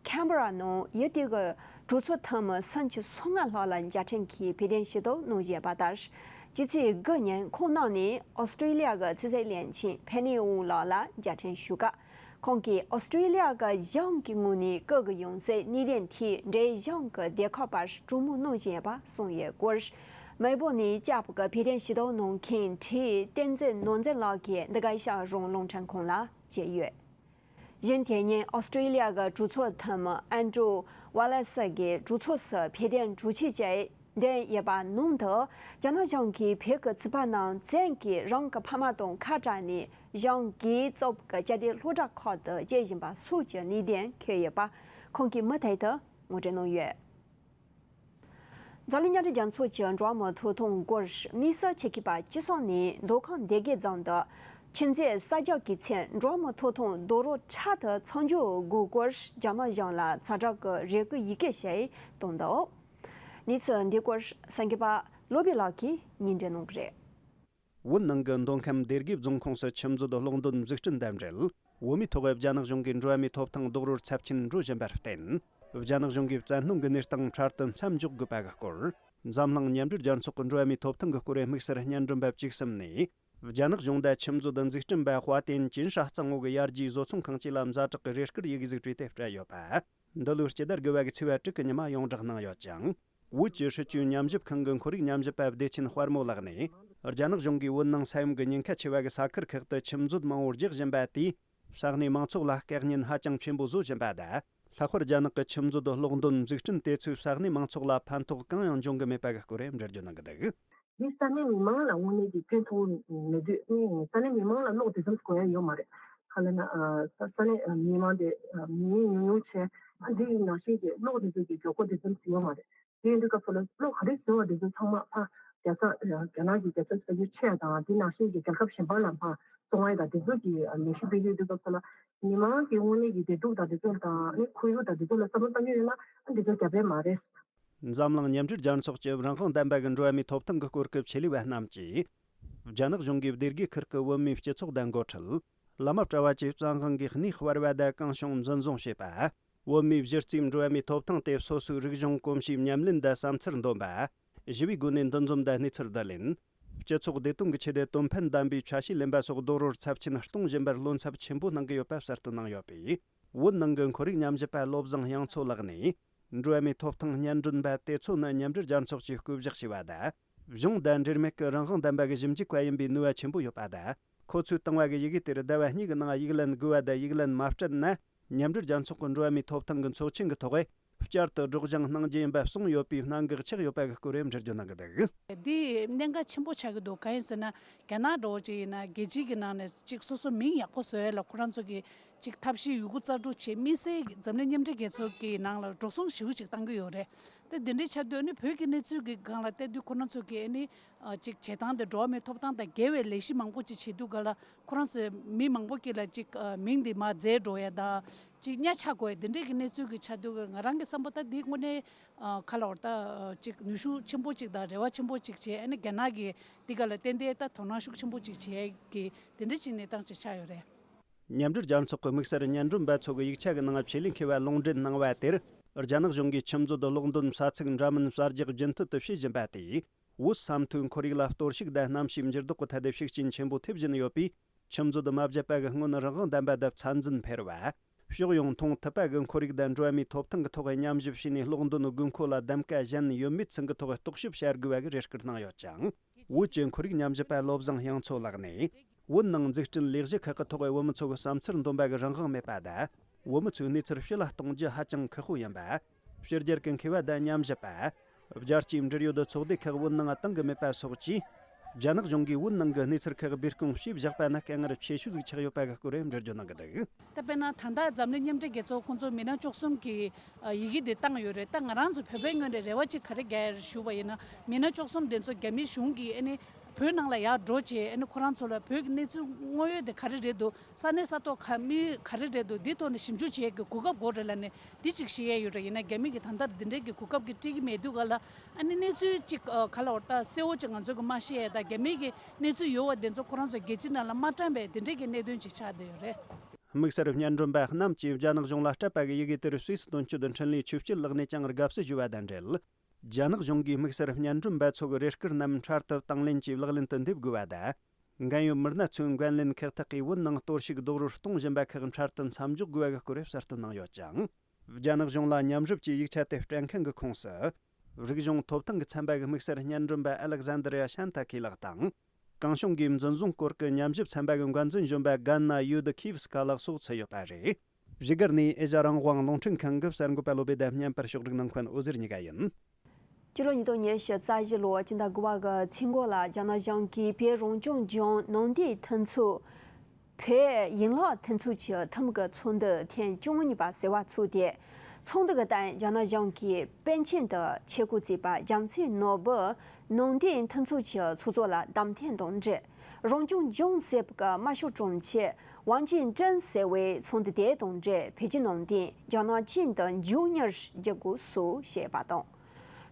ཁན་བྷ་ར་ནང་ཡུལ་དེ་གི་གྲོས་ཚོགས་འཐུས་མི་སུམ་ཅུ་སོ་ལྔ་ལྷག་ལ་མཇལ་འཕྲད་ཀྱིས་བོད་དོན་ཞུ་གཏུག་གནང་བཞིན་ཡོད་པ་ལྟར། སྤྱི་ཚེས་དགུ་ཉིན་ཁོང་རྣམས་ནས་ཨོ་སི་ཀྲི་ལི་ཡ་གི་ཕྱི་སྲིད་བློན་ཆེན་ཕེ་ནེ་ཝུ་ལགས་ལ་མཇལ་འཕྲད་ཞུས་སྐབས། ཁོང་གིས་ཨོ་སི་ཀྲི་ལི་ཡ་གི་གཞུང་གི་ངོས་ནས་བཀོད་ཀྱི་ཡོད་ཟེར་གནད་དོན་དེ་འབྲས་གཞུང་གི་སྡེ་ཁག་པར་གྲོས་མོལ་གནང་བཞིན་ཡོད་པ་གསུངས་ཡོད་སྐོར། མེལ་བོན་ནས་སྐྱབས་ཀྱི་བོད་དོན་ཞུ་གཏུག་གནང་མཁན་འཕྲིན་བསྟན་འཛིན་ནོར་འཛིན་ལགས་ཀྱིས་འདི་ག་ཤག་རང་རླུང་འཕྲིན་ཁང་ལ་བཅར་ཡོད། གཞན་དེ་ཉིན་ཨོ་སི་ཀྲི་ལི་ཡ་གི་གྲོས་ཚོགས་འཐུས་མི་ཨན་ཌྲུ་ཝ་ལེ་སི་གིས་གྲོས་ཚོགས་སུ་བོད་དོན་གྲོས་ཆོད་བཅས་འདོན་ཡོད་པ་ནང་དུ། རྒྱ་ནག་གཞུང་གིས་བོད་ཀྱི་ཚོད་དཔག་ནང་བཙན་གྱིས་རང་གི་ཕ་མ་དང་ཁ་བྲལ་ནས་གཞུང་གིས་གཙོས་ཀྱི་རྒྱ་དེ་སློབ་གྲྭ་ཁག་ཏུ་སྐྱེལ་བཞིན་པ་སོགས་ཀྱི་གནད་དོན་འཁོད་ཡོད་པ་ཁོང་གིས་མུ་མཐུད་དུ་ངོ་སྤྲོད་གནང་ཡོད། འཛམ་གླིང་མཉམ་འབྲེལ་རྒྱལ་ཚོགས་ཀྱི་འགྲོ་བ་མིའི་ཐོབ་ཐང་སྐོར་དམིགས་བསལ་ཆེད་མཁས་པ་ཅི་སང་ནས་མདོ་ཁམས་སྡེ་དགེ་རྫོང་དུ་ཆུ་མཛོད་གསར་རྒྱག་གི་ཚེ་འགྲོ་བ་མིའི་ཐོབ་ཐང་རྡོག་རོལ་འཕྲལ་དུ་མཚམས་འཇོག་དགོས་སྐོར་རྒྱ་ནག་གཞུང་ལ་ཛ་དྲག་གི་རེ་སྐུལ་ཡི་གེ་ཞིག་བཏང་འདུག་གནས་ཚུལ་འདི་སྐོར་གསར་འགོད་པ་བློ་བྷེ་ལགས་ཀྱིས་སྙན་སྒྲོན་གནང་གི་རེད། བོད་ནང་གི་མདོ་ཁམས་སྡེ་དགེ་རྫོང་ཁོངས་སུ་ཆུ་མཛོད་གློག་འདོན་འཛུགས་སྐྲུན་དང་འབྲེལ། བོད་མིའི་ཐོག་རྒྱ་ནག་གཞུང་གིས་འགྲོ་བ་མིའི་ཐོབ་ཐང་རྡོག་རོལ་ཚབས་ཆེན་འགྲོ་བཞིན་པར་བརྟེན། རྒྱ་ནག་གཞུང་གིས་བཙན་གནོན་གྱི་གནས་སྟངས་འཕྲལ་དུ་མཚམས་འཇོག་དགོས་པ་གི་སྐོར། འཛམ་གླིང་མཉམ་འབྲེལ་རྒྱལ་ཚོགས་ཀྱི་འགྲོ་བ་མིའི་ཐོབ་ཐང་གི་སྐོར་དམིགས་བསལ་སྙན་སྒྲོན་པ་བཅུ་གསུམ་ནས། རྒྱ་ནག་གཞུང་དང་ཆུ་མཛོད་འཛུགས་སྐྲུན་པ་ཧྭ་ཏེན་ཅིན་ཧྲ་གཙང་བོ་གི་ཡར་རྒྱས་བཟོ་ཚོང་ཁང་བཅས་ལ་ཛ་དྲག་གི་རེ་སྐུལ་ཡི་གེ་ཟིག་བྲིས་ཏེ་སྤྲད་ཡོད་པ། འདི་ལོའི་སྤྱི་ཟླ་དགུ་པ་གི་ཚེས་པ་དྲུག་གི་ཉི་མ་ཡོངས་བསྒྲགས་གནང་ཡོད་ཅིང་། བོད་ཀྱི་སྲིད་བྱུས་ཉམས་ཞིབ་ཁང་གི་ཁོར་ཡུག་ཉམས་ཞིབ་པ་བདེ་ཆེན་དཔལ་མོ་ལགས་ནས། རྒྱ་ནག་གཞུང་གིས་བོད་ནང་ས་ཡོམ་གྱི་ཉེན་ཁ་ཆེ་བ་གི་ས་ཁུལ་ཁག་ཏུ་ཆུ་མཛོད་མང་བོ་རྒྱག་བཞིན་པ་དེས། ས་གནས་མང་ཚོགས་ལ་བཀག་ཉེན་ཧ་ཅང་ཆེན་པོ་བཟོ་བཞིན་པ་དང་། ལྷག་པར་རྒྱ་ནག་གི་ཆུ་མཛོད་གློག་འདོན་འཛུགས་སྐྲུན་དེ་ཚོས་ས་གནས་མང་ཚོགས་ལ་ཕན་ཐོགས་གང་ཡང་འབྱུང་གི་མེད་པ་གི་སྐོར་འགྲེལ་བརྗོད་གནང་གི་འདུག་འདིས་ས་གནས་མི་མང་ལ་དངོས་གནས་ཀྱི་ཕན་ཐོགས་མེད་དུས་ནི་ས་གནས་མི་མང་ལ་གློག་དེ་ཙམ་གོན་ཡ་ཡོད་མ་རེད། ག་ལབ་ན། ཨ། ས་གནས་མི་མང་དེ་མི་ཉུང་ཉུང་བྱས། ཨ། འདི་ཡི་ནང་བཞིན་གྱི་གློག་དེ་ཚོ་གི་མགྱོགས་པོ་དེ་ཙམ་ཞིག་ཡོད་མ་རེད། དེ་ཡིན་དུས་སྐབས་སུ་ལ་གློག་ག་རེ་ཟེར་བ་དེ་ཚོ་ཚང་མ་ཕ་རྒྱལ་ས་རྒྱ་ནག་གི་རྒྱལ་ས་ས་ཁུལ་ཆེ་ཡ་དང་དེ་ནང་བཞིན་གྱི་རྒྱལ་ཁབ་གཞན་པ་ལ་ཕ་བཙོང་བ་ཡ་དང་དེ་ཚོ་གི་ལས་གཞི་སྤེལ་གྱི་ཡོད་དུས་སྐབས་སུ་ལ་མི་མང་གི་དངོས་གནས་ཀྱི་བདེ་སྡུག་དང་དེ་ཚོ་དང་ནི་ཁོར་ཡུག་དང་དེ་ཚོ་ལ་བསམ་བློ་བཏང་གི་ཡོད་ན་ཨ་འདི་ཚོ་རྒྱབ་པས་མ་རེད། འཛམ་གླིང་མཉམ་འབྲེལ་རྒྱལ་ཚོགས་ཀྱི་རང་དབང་ལྡན་པ་གི་འགྲོ་བ་མིའི་ཐོབ་ཐང་གི་སྐོར་གྱི་ཆེད་ལས་པ་རྣམས་ཀྱིས། རྒྱ་ནག་གཞུང་གིས་སྡེ་དགེ་ཁུལ་གྱི་བོད་མིའི་སྤྱི་ཚོགས་དང་འགོ་ཁྲིད། བླ་མ་གྲྭ་བ་བཅས་བཙན་དབང་གིས་གནས་སྤར་བ་དང་གང་བྱུང་འཛིན་བཟུང་བྱས་པ། བོད་མིའི་གཞི་རྩའི་འགྲོ་བ་མིའི་ཐོབ་ཐང་དེ་སོ་སོའི་རིག་གཞུང་གོམས་གཤིས་ཉམས་ལེན་དང་བསམ་ཚུལ་འདོན་པ། ཞི་བའི་སྒོ་ནས་འདུ་འཛོམས་དང་གནས་ཚུལ་བསྡུ་ལེན། སྤྱི་ཚོགས་བདེ་དོན་གྱི་ཆེད་དུ་དོན་ཕན་ལྡན་པའི་ཆ་ཤས་ལེན་པ་སོགས་རྡོག་རོལ་ཚབས་ཆེན་གཏོང་བཞིན་པར་བློ་འཚབ་ཆེན་པོ་གནང་གི་ཡོད་པ་གསལ་སྟོན་གནང་ཡོད་པས། བོད་ནང་གི་ཁོར་ཡུག་ཉམས་ཞིབ་པ་བློ་བཟང་དབྱངས་མཚོ་ལགས་ནས། འགྲོ་བ་མིའི་ཐོབ་ཐང་སྙན་སྒྲོན་པ་དེ་ཚོ་ནི་མཉམ་འབྲེལ་རྒྱལ་ཚོགས་ཀྱིས་བསྐོ་གཞག་བྱས་པ་དང་། གཞུང་དང་འབྲེལ་མེད་ཀྱི་རང་དབང་ལྡན་པ་གི་ཞིབ་འཇུག་པ་ཡིན་པའི་ནུས་པ་ཆེན་པོ་ཡོད་པ་དང་། ཁོ་ཚོས་བཏང་བ་གི་ཡི་གེ་དེར་ཟླ་བ་གཉིས་ཀྱི་ནང་ཡིག་ལན་དགོས་པ་དང་ཡིག་ལན་མ་སྤྲད་ན། མཉམ་འབྲེལ་རྒྱལ་ཚོགས་ཀྱི་འགྲོ་བ་མིའི་ཐོབ་ཐང་གི་ཚོགས་ཆེན་གྱི་ཐོག་བསྐྱར་དུ་སྒྲོག་སྦྱང་གནང་རྒྱུ་ཡིན་པ་གསུངས་ཡོད་པའི་གནད་འགག་ཆགས་ཡོད་པ་གི་སྐོར་འགྲེལ་བརྗོད་གནང་གི་འདུག་འདི་གནད་འགག་ཆེན་པོ་ཆགས་ཀྱི་འདུག་གང་ཡིན་ཟེར་ན། རྒྱ་ནག་འདྲ་བོ་ཅིག་ཡིན་ན་རྒྱལ་སྤྱིའི་གི་ནང་ནས་ཅིག་སོ་སོ་མིང་ཡག་པོ་བཟོ་ཡ་ལ་ཁོ་རང་ཚོ་གི་ཅིག་ཐབས་ཤེས་ཡོད་རྒུ་རྩལ་སྤྲུགས་བྱེད་དམིགས་བསལ་འཛམ་གླིང་མཉམ་འབྲེལ་རྒྱལ་ཚོགས་ཀྱི་ནང་ལ་འགྲོ་སོང་ཞེ་པོ་ཅིག་བཏང་གི་ཡོད་རེད། དེ་འདི་འདྲའི་ཆ་དུས་ནི་བོད་ཀྱི་གནས་ཚུལ་གྱི་སྒང་ལ་བལྟས་དུས་ཁོ་རང་ཚོ་གི་ཨ་ནི་ཅིག་བྱེད་སྟངས་དེ་འགྲོ་བ་མིའི་ཐོབ་ཐང་དང་འགལ་བའི་ལས་གཞི་མང་པོ་ཅིག་བྱེད་དུས་ག་ལ་ཁོ་རང་ཚོའི་མི་མང་པོ་གི་ལ་ཅིག་མིང་དེ་མར་བརྫད་འགྲོ་ཡ་དང་ཅིག་གཉའ་ཆག་དགོས་ཡ་འདི་འདྲའི་གི་གནས་ཚུལ་གྱི་ཆ་དུས་ང་རང་གི་བསམ་པ་ད་འདི་དངོས་གནས་ག་ལ་བར་ད་ཅིག་ནུས་ཤུགས་ཆེན་པོ་ཅིག་དང་རེ་བ་ཆེན་པོ་ཅིག་བྱས་ཨ་ནི་རྒྱ་ནག་གི་འདི་ག་ལ་ཏན་ཏན་ད་དོ་སྣང་ཤུགས་ཆེན་པོ་ཅིག་བྱས་ཀྱི་དེ་འདྲ་ཅིག་གནས་སྟངས་ཅིག་ཆགས་ཡོད་རེད། མཉམ་འབྲེལ་རྒྱལ་ཚོགས་ཀྱི་དམིགས་བསལ་སྙན་སྒྲོན་པ་ཚོ་གི་ཡིག་ཆ་གི་ནང་ཆེད་ལས་མཁས་པ་ལུང་འདྲེན་གནང་བ་དེར། རྒྱ་ནག་གཞུང་གིས་ཆུ་མཛོད་གློག་འདོན་ས་ཚིགས་འདྲ་མིན་གསར་རྒྱག་རྒྱུན་མཐུད་དུ་བྱེད་བཞིན་པ་དེས། བོད་ས་མཐོའི་ཁོར་ཡུག་ལ་གཏོར་བཤིག་དང་གནམ་གཤིས་འགྱུར་ལྡོག་གི་ཐད་དུ་ཤུགས་རྐྱེན་ཆེན་པོ་ཐེབས་བཞིན་ཡོད་པས། ཆུ་མཛོད་མ་བརྒྱབ་པ་གི་སྔོན་རང་དབང་ལྡན་པ་དང་ཚད་འཛིན་འཕེར་བ། ཕྱོགས་ཡོངས་མཐོང་ཐུབ་པ་གི་ཁོར་ཡུག་དང་འགྲོ་བ་མིའི་ཐོབ་ཐང་གི་ཐོག་ཉམས་ཞིབ་བྱས་ནས་གློག་འདོན་དགོས་མཁོ་ལ་གདམ་ཀ་གཞན་ཡོད་མེད་ཚང་གི་ཐོག་རྟོག་ཞིབ་བྱ་དགོས་པ་གི་རེ་སྐུལ་གནང་ཡོད་ཅིང་། བོད་ཀྱི་ཁོར་ཡུག་ཉམས་ཞིབ་པ་བློ་བཟང་དབྱངས་མཚོ་ལགས་ནས། བོད་ནང་འཛུགས་སྐྲུན་ལས་གཞི་ཁག་གི་ཐོག་བོད་མི་ཚོ་གི་བསམ་ཚུལ་འདོན་པ་གི་རང་དབང་མེད་པ་དང་། བོད་མི་ཚོའི་གནས་ཚུལ་ཕྱི་ལ་གཏོང་རྒྱུ་ཧ་ཅང་ཁག་པོ་ཡིན་པ། ཕྱི་རྒྱལ་གྱི་མཁས་པ་དང་ཉམས་ཞིབ་པ། རྒྱལ་སྤྱིའི་འབྲེལ་ཡོད་ཚོགས་སྡེ་ཁག་བོད་ནང་བཏང་གི་མེད་པ་སོགས་ཀྱིས། རྒྱ་ནག་གཞུང་གིས་བོད་ནང་གི་གནས་ཚུལ་ཁག་སྦས་སྐུང་བྱས་བཞག་པ་ནི་དཀའ་ངལ་ཆེ་ཤོས་ཤིག་ཆགས་ཡོད་པ་གི་སྐོར་འགྲེལ་བརྗོད་གནང་གི་འདུག་དེ་དཔེར་ན་ད་ལྟ་འཛམ་གླིང་མཉམ་འབྲེལ་རྒྱལ་ཚོགས་ཁོང་ཚོ་མི་སྣ་བཅུ་གསུམ་གྱི་ཡི་གེ་དེ་བཏང་ཡོད་རེད། ད་ང་རང་ཚོ་བོད་པའི་ངོས་ནས་རེ་བ་ཅིག་ག་རེ་རྒྱག་ཡ་རེད་ཞུས་པ་ཡིན་ན། མི་སྣ་བཅུ་གསུམ་དེ་ཚོ་རྒྱ་མི་གཞུང་གིས་ཨ་ནི་བོད་ནང་ལ་ཡར་འགྲོ་བྱས་ཨ་ནི་ཁོ་རང་ཚོ་ལ་བོད་ཀྱི་གནས་ཚུལ་དངོས་ཡོད་དེ་ག་རེ་རེད་འདུག་ས་གནས་ས་ཐོག་ག་མི་ག་རེ་རེད་འདུག་འདི་ཐོག་ནས་ཞིབ་འཇུག་བྱེད་ཀྱི་གོ་སྐབས་དགོས་རེད་ལབ་ནས་འདི་གཅིག་ཤེས་ཡ་ཡོད་རེད། ཡིན་ན་རྒྱ་མི་གིས་ད་ལྟ་འདི་འདྲའི་གི་གོ་སྐབས་ཀྱི་སྤྲད་ཀྱི་མེད་དུས་ག་ལ་ཨ་ནི་གནས་ཚུལ་གཅིག་ག་ལ་བར་ད་གསལ་བོ་ཅིག་ང་ཚོ་གི་མ་ཤེས་ཡ་ད་རྒྱ་མི་གི་གནས་ཚུལ་ཡོད་པ་དེ་ཚོ་ཁོ་རང་ཚོ་རྒྱལ་སྤྱིའི་ནང་ལ་མ་བཀྲམ་པའི་དེ་འདྲའི་གི་གནད་དོན་ཅིག་ཆགས་བསྡད་ཡོད་རེད། དམིགས་བསལ་སྙན་སྒྲོན་པ་རྣམས་ཀྱིས་རྒྱ་ནག་གཞུང་ལ་སྤྲད་པ་གི་ཡི་གེ་དེར་སུད་སི་དོན་གཅོད་འཕྲིན་ལས་ཆོས་སྐྱིད་ལགས་ནས་ཀྱང་དགའ་བསུ་ཞུས་པ་དང་འབྲེལ། རྒྱ་ནག་གཞུང་གིས་དམིགས་བསལ་སྙན་སྒྲོན་པ་ཚོ་གི་རེ་སྐུལ་རྣམས་འཕྲལ་དུ་དང་ལེན་གྱིས་ལག་ལེན་དུ་འདེབས་དགོས་པ་དང་། འགན་ཡོད་མི་སྣ་ཚོས་འགན་ལེན་ཁག་ཐེག་གིས་བོད་ནང་གཏོར་བཤིག་རྡོག་རོལ་གཏོང་བཞིན་པ་ཁག་འཕྲལ་དུ་མཚམས་འཇོག་དགོས་པ་གི་སྐོར་གསལ་སྟོན་གནང་ཡོད་ཅིང་། རྒྱ་ནག་གཞུང་ལ་ཉམས་ཞིབ་ཀྱི་ཡིག་ཆ་དེ་སྤྲད་མཁན་གྱི་ཁོངས་སུ། རིག་གཞུང་ཐོབ་ཐང་གི་ཚན་པ་གི་དམིགས་བསལ་སྙན་སྒྲོན་པ་ཨ་ལེག་ཟན་དྲི་ཡ་ཤན་ཐ་ཁི་ལགས་དང་། གང་བྱུང་གིས་འཛིན་བཟུང་སྐོར་གྱི་ཉམས་ཞིབ་ཚན་པ་གི་འགན་འཛིན་གཞོན་པ་གན་ན་ཡུ་དི་ཁི་ཝི་སི་ཀ་ལགས་སོགས་ཚུད་ཡོད་པ་རེད། བཞུགས་སྒར་ནས་ཨེ་ཤ་རང་དབང་རླུང་འཕྲིན་ཁང་གི་གསར་འགོད་པ་བློ་བྷེ་དང་བརྙན་པར་ཕྱོགས་སྒྲིག་གནང་མཁན་འོད་ཟེར་གཉིས་ཀ་ཡིན། སྤྱི་ལོ་ཉིས་སྟོང་ཉི་ཤུ་རྩ་བཞི་ལོའི་སྤྱི་ཟླ་དགུ་པ་གི་ཚེས་འགོ་ལ་རྒྱ་ནག་གཞུང་གིས་བོད་རང་སྐྱོང་ལྗོངས་ནང་བསྟན་མཐུན་ཚོགས། བོད་ཡན་ལག་མཐུན་ཚོགས་ཀྱི་ཐུན་མོང་གི་ཚོགས་འདུ་ཐེངས་བཅུ་གཉིས་པ་ཟེར་བ་ཚུགས་ཏེ། ཚོགས་འདུ་གི་སྟེང་རྒྱ་ནག་གཞུང་གིས་པེ་ཅིན་དུ་ཆེད་བསྐོ་བྱས་པ་རྒྱལ་མཚན་ནོར་བུ་ནང་བསྟན་མཐུན་ཚོགས་ཀྱི་ཚོགས་གཙོ་ལ་བདམས་ཐོན་དང་འབྲེལ། རང་སྐྱོང་ལྗོངས་ཟེར་བའི་དམར་ཤོག་དྲུང་ཆེ་ཝང་ཅིན་ཀྲེང་ཟེར་བས་ཚོགས་འདུ་དེ་དང་འབྲེལ་བོད་བརྒྱུད་ནང་བསྟན་རྒྱ་ནག་ཅན་དུ་མགྱོགས་མྱུར་བསྒྱུར་དགོས་སོ་ཞེས་པ་དང་།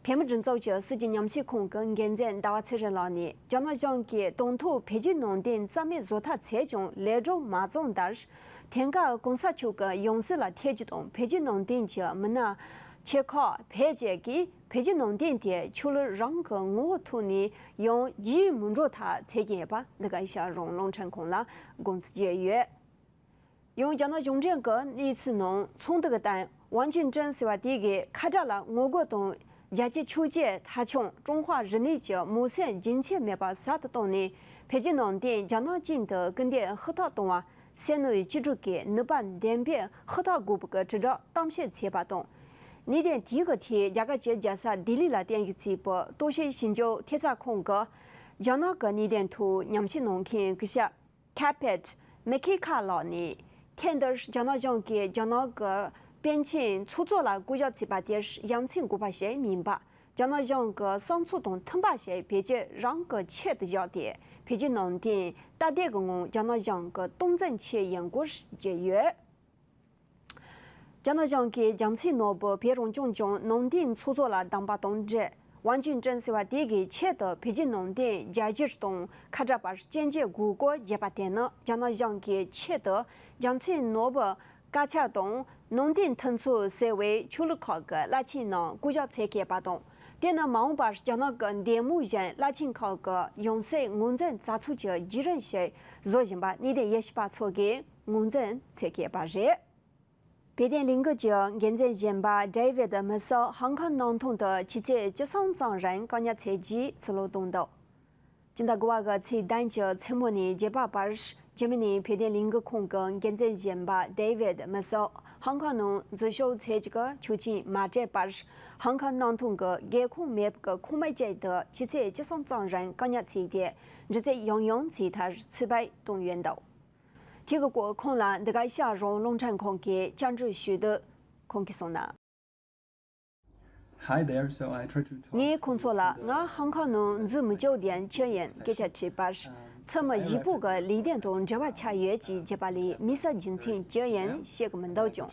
བོད་མིའི་སྒྲིག་འཛུགས་ཀྱི་སྲིད་ཀྱི་ཉམས་ཞིབ་ཁང་གི་འགན་འཛིན་ཟླ་བ་ཚེ་རིང་ལགས་ནས་རྒྱ་ནག་གཞུང་གིས་དང་ཐོག་བོད་བརྒྱུད་ནང་བསྟན་རྩ་མེད་བཟོ་ཐབས་བྱས་ཀྱང་ལས་སྒྲུབ་མ་བརྩམས་དར། དེང་སྐབས་གོང་ས་མཆོག་གི་ཡང་སྲིད་ལ་ཐད་རྒྱུ་དང་བོད་བརྒྱུད་ནང་བསྟན་གྱི་མི་སྣ་ཆེ་ཁག་བོད་བཅས་ཀྱིས་བོད་བརྒྱུད་ནང་བསྟན་དེ་ཆོས་ལུགས་རང་གི་ངོ་བོ་ཐོག་ནས་ཡང་རྒྱས་མི་འགྲོ་ཐབས་བྱེད་ཀྱིན་ཡོད་པ་འདི་ག་ཨེ་ཤ་ཡ་རང་དབང་རླུང་འཕྲིན་ཁང་ལ་དགོངས་ཚུལ་བརྗོད་ཡོད། ཡང་རྒྱ་ནག་གཞུང་འབྲེལ་གྱི་གནས་ཚུལ་ནང་ཚོགས་འདུ་གི་སྟེང་ཝང་ཅིན་ཀྲེང་ཟེར་བ་དེ་གིས་ཁ་བྲལ་ལ་ངོ་རྒོལ་དང་རྒྱལ་གཅེས་ཆོས་གཅེས་མཐའ་འཁྱོངས་ཀྲུང་ཧྭ་རིག་གནས་ཀྱི་མོས་སེམས་རྒྱུན་ཆད་མེད་པར་ཟབ་ཏུ་བཏང་ནས་བོད་བརྒྱུད་ནང་བསྟན་རྒྱ་ནག་ཅན་དུ་སྐུལ་འདེད་ཧུར་ཐག་གཏོང་བར་སེམས་ནུས་ཅི་སྒྲུབ་ཀྱིས་ནུས་པ་འདོན་སྤེལ་ཧུར་ཐག་དགོས་པའི་དྲིལ་བསྒྲགས་གཏམ་བཤད་བྱས་པ་དང་། གནད་དོན་དེའི་ཐད་རྒྱ་གར་གྱི་རྒྱལ་ས་ལྡི་ལི་ལ་རྟེན་གཞི་བྱས་པའི་རྟོག་ཞིབ་ཞིབ་འཇུག་ཐེབས་རྩ་ཁང་གི་རྒྱ་ནག་གི་གནད་དོན་ཐོག་ཉམས་ཞིབ་གནང་མཁན་སྐུ་ཞབས། ཁ་པེད་མེ་ཁེ་ཁ་ལགས་ནས་ཐེངས་འདིར་རྒྱ་ནག་གཞུང་གིས་རྒྱ་ནག་གི་པེ་ཅིན་ཚོགས་གཙོ་ལ་བསྐོ་གཞག་བྱས་པ་དེར་ཡ་མཚན་དགོས་པ་ཞིག་མིན་པ། རྒྱ་ནག་གཞུང་གི་བསམ་ཚུལ་དང་མཐུན་པ་ཞིག་བེད་སྤྱོད་རང་གི་ཆེད་དུ་བཞག་སྟེ་བོད་བརྒྱུད་ནང་བསྟན་སྟབས་བདེ་གི་ངང་རྒྱ་ནག་གཞུང་གི་སྟངས་འཛིན་ཆེད་ཡིན་སྐོར་བརྗོད་ཡོད། རྒྱ་ནག་གཞུང་གིས་རྒྱལ་མཚན་ནོར་བུ་བོད་རང་སྐྱོང་ལྗོངས་ནང་བསྟན་ཚོགས་གཙོ་ལ་བདམས་པ་དང་འབྲེལ། ཝང་ཅིན་ཀྲེང་ཟེར་བ་དེ་གིས་ཆེད་དུ་བོད་བརྒྱུད་ནང་བསྟན་རྒྱ་གཞིས་དང་ཁ་བྲལ་བར་སྐྱོན་བརྗོད་དགོས་སྐོར་བརྗོད་པ་དེ་ནི་རྒྱ་ནག་གཞུང་གིས་ཆེད་དུ་རྒྱལ་མཚན་ནོར་བུ་བཀའ་ཁྱབ་དང་ནང་བསྟན་མཐུན་ཚོགས་ཟེར་བའི་ཆོས་ལུགས་ཁག་གི་བླ་ཆེན་རྣམས་བསྐོ་གཞག་བྱེད་མཁས་པ་དང་། དེ་ནི་མ་འོངས་པར་རྒྱ་ནག་གི་འདེམས་ངོ་གཞན་བླ་ཆེན་ཁག་གི་ཡང་སྲིད་ངོས་འཛིན་མཛད་ཚུལ་གྱི་བརྒྱུད་རིམ་ཞིག་བཟོ་བཞིན་པ་གནད་དོན་དབྱེ་ཞིབ་པ་ཚོ་གིས་ངོས་འཛིན་བྱེད་མཁས་པ་རེད། བོད་དོན་ལས་འགུལ་གྱི་འགན་འཛིན་གཞོན་པ་ཌེ་ཝིད་མི་སེལ་ཧོང་ཀོང་ནང་ཐོན་དུ་ཆུ་ཚོད་བཅུ་གསུམ་ཙམ་རིང་བཀག་ཉར་བྱས་རྗེས་ཕྱིར་ལོག་བཏང་འདུག་སྤྱི་ཟླ་དགུ་པ་གི་ཚེས་བདུན་གྱི་མཚན་མོ་ནས་བརྒྱད་པ་བར་འཇར་མ་ནིའི་བོད་དོན་ལས་འགུལ་ཁང་གི་འགན་འཛིན་གཞོན་པ་ཌེ་ཝིད་མི་སེལ་ཧོང་ཀོང་ནང་འཛུལ་ཞུགས་བྱེད་ཀྱི་ཆོག་མཆན་མ་སྤྲད་པར་ཧོང་ཀོང་ནང་ཐོན་གྱི་རྒྱལ་ཁོངས་མེད་པའི་ཁོངས་མི་ཅིག་ཏུ་ཆུ་ཚོད་བཅུ་གསུམ་ཙམ་རིང་བཀག་ཉར་བྱས་ཏེ་འདྲི་རྩད་ཡང་ཡང་བྱས་མཐར་ཚུར་ཕེབས་བཏང་ཡོད་འདུག་དེ་གི་སྐོར་ཁོང་ལ་འདི་ག་ཨེ་ཤ་ཡ་རང་དབང་རླུང་འཕྲིན་ཁང་གིས་བཅར་འདྲི་ཞུས་དུས་ཁོང་གིས་གསུངས་ན། Hi there. So I tried to talk ངས་ཁོང་ཚོ་ལ་ང་ཧོང་ཀོང་ནང་འཛུལ་མི་ཆོག་དོན་ཅི་ཡིན་སྐད་ཆ་དྲིས་པར། ཚད་མ་བཞི་པོ་གི་ལས་དོན་དང་འབྲེལ་བ་ཆགས་ཡོད་ཅེས་བརྗོད་པ་ལས་དམིགས་བསལ་རྒྱུ་མཚན་ཅི་ཡིན་ཤེས་ཀྱི་མི་འདུག་ཀྱང་།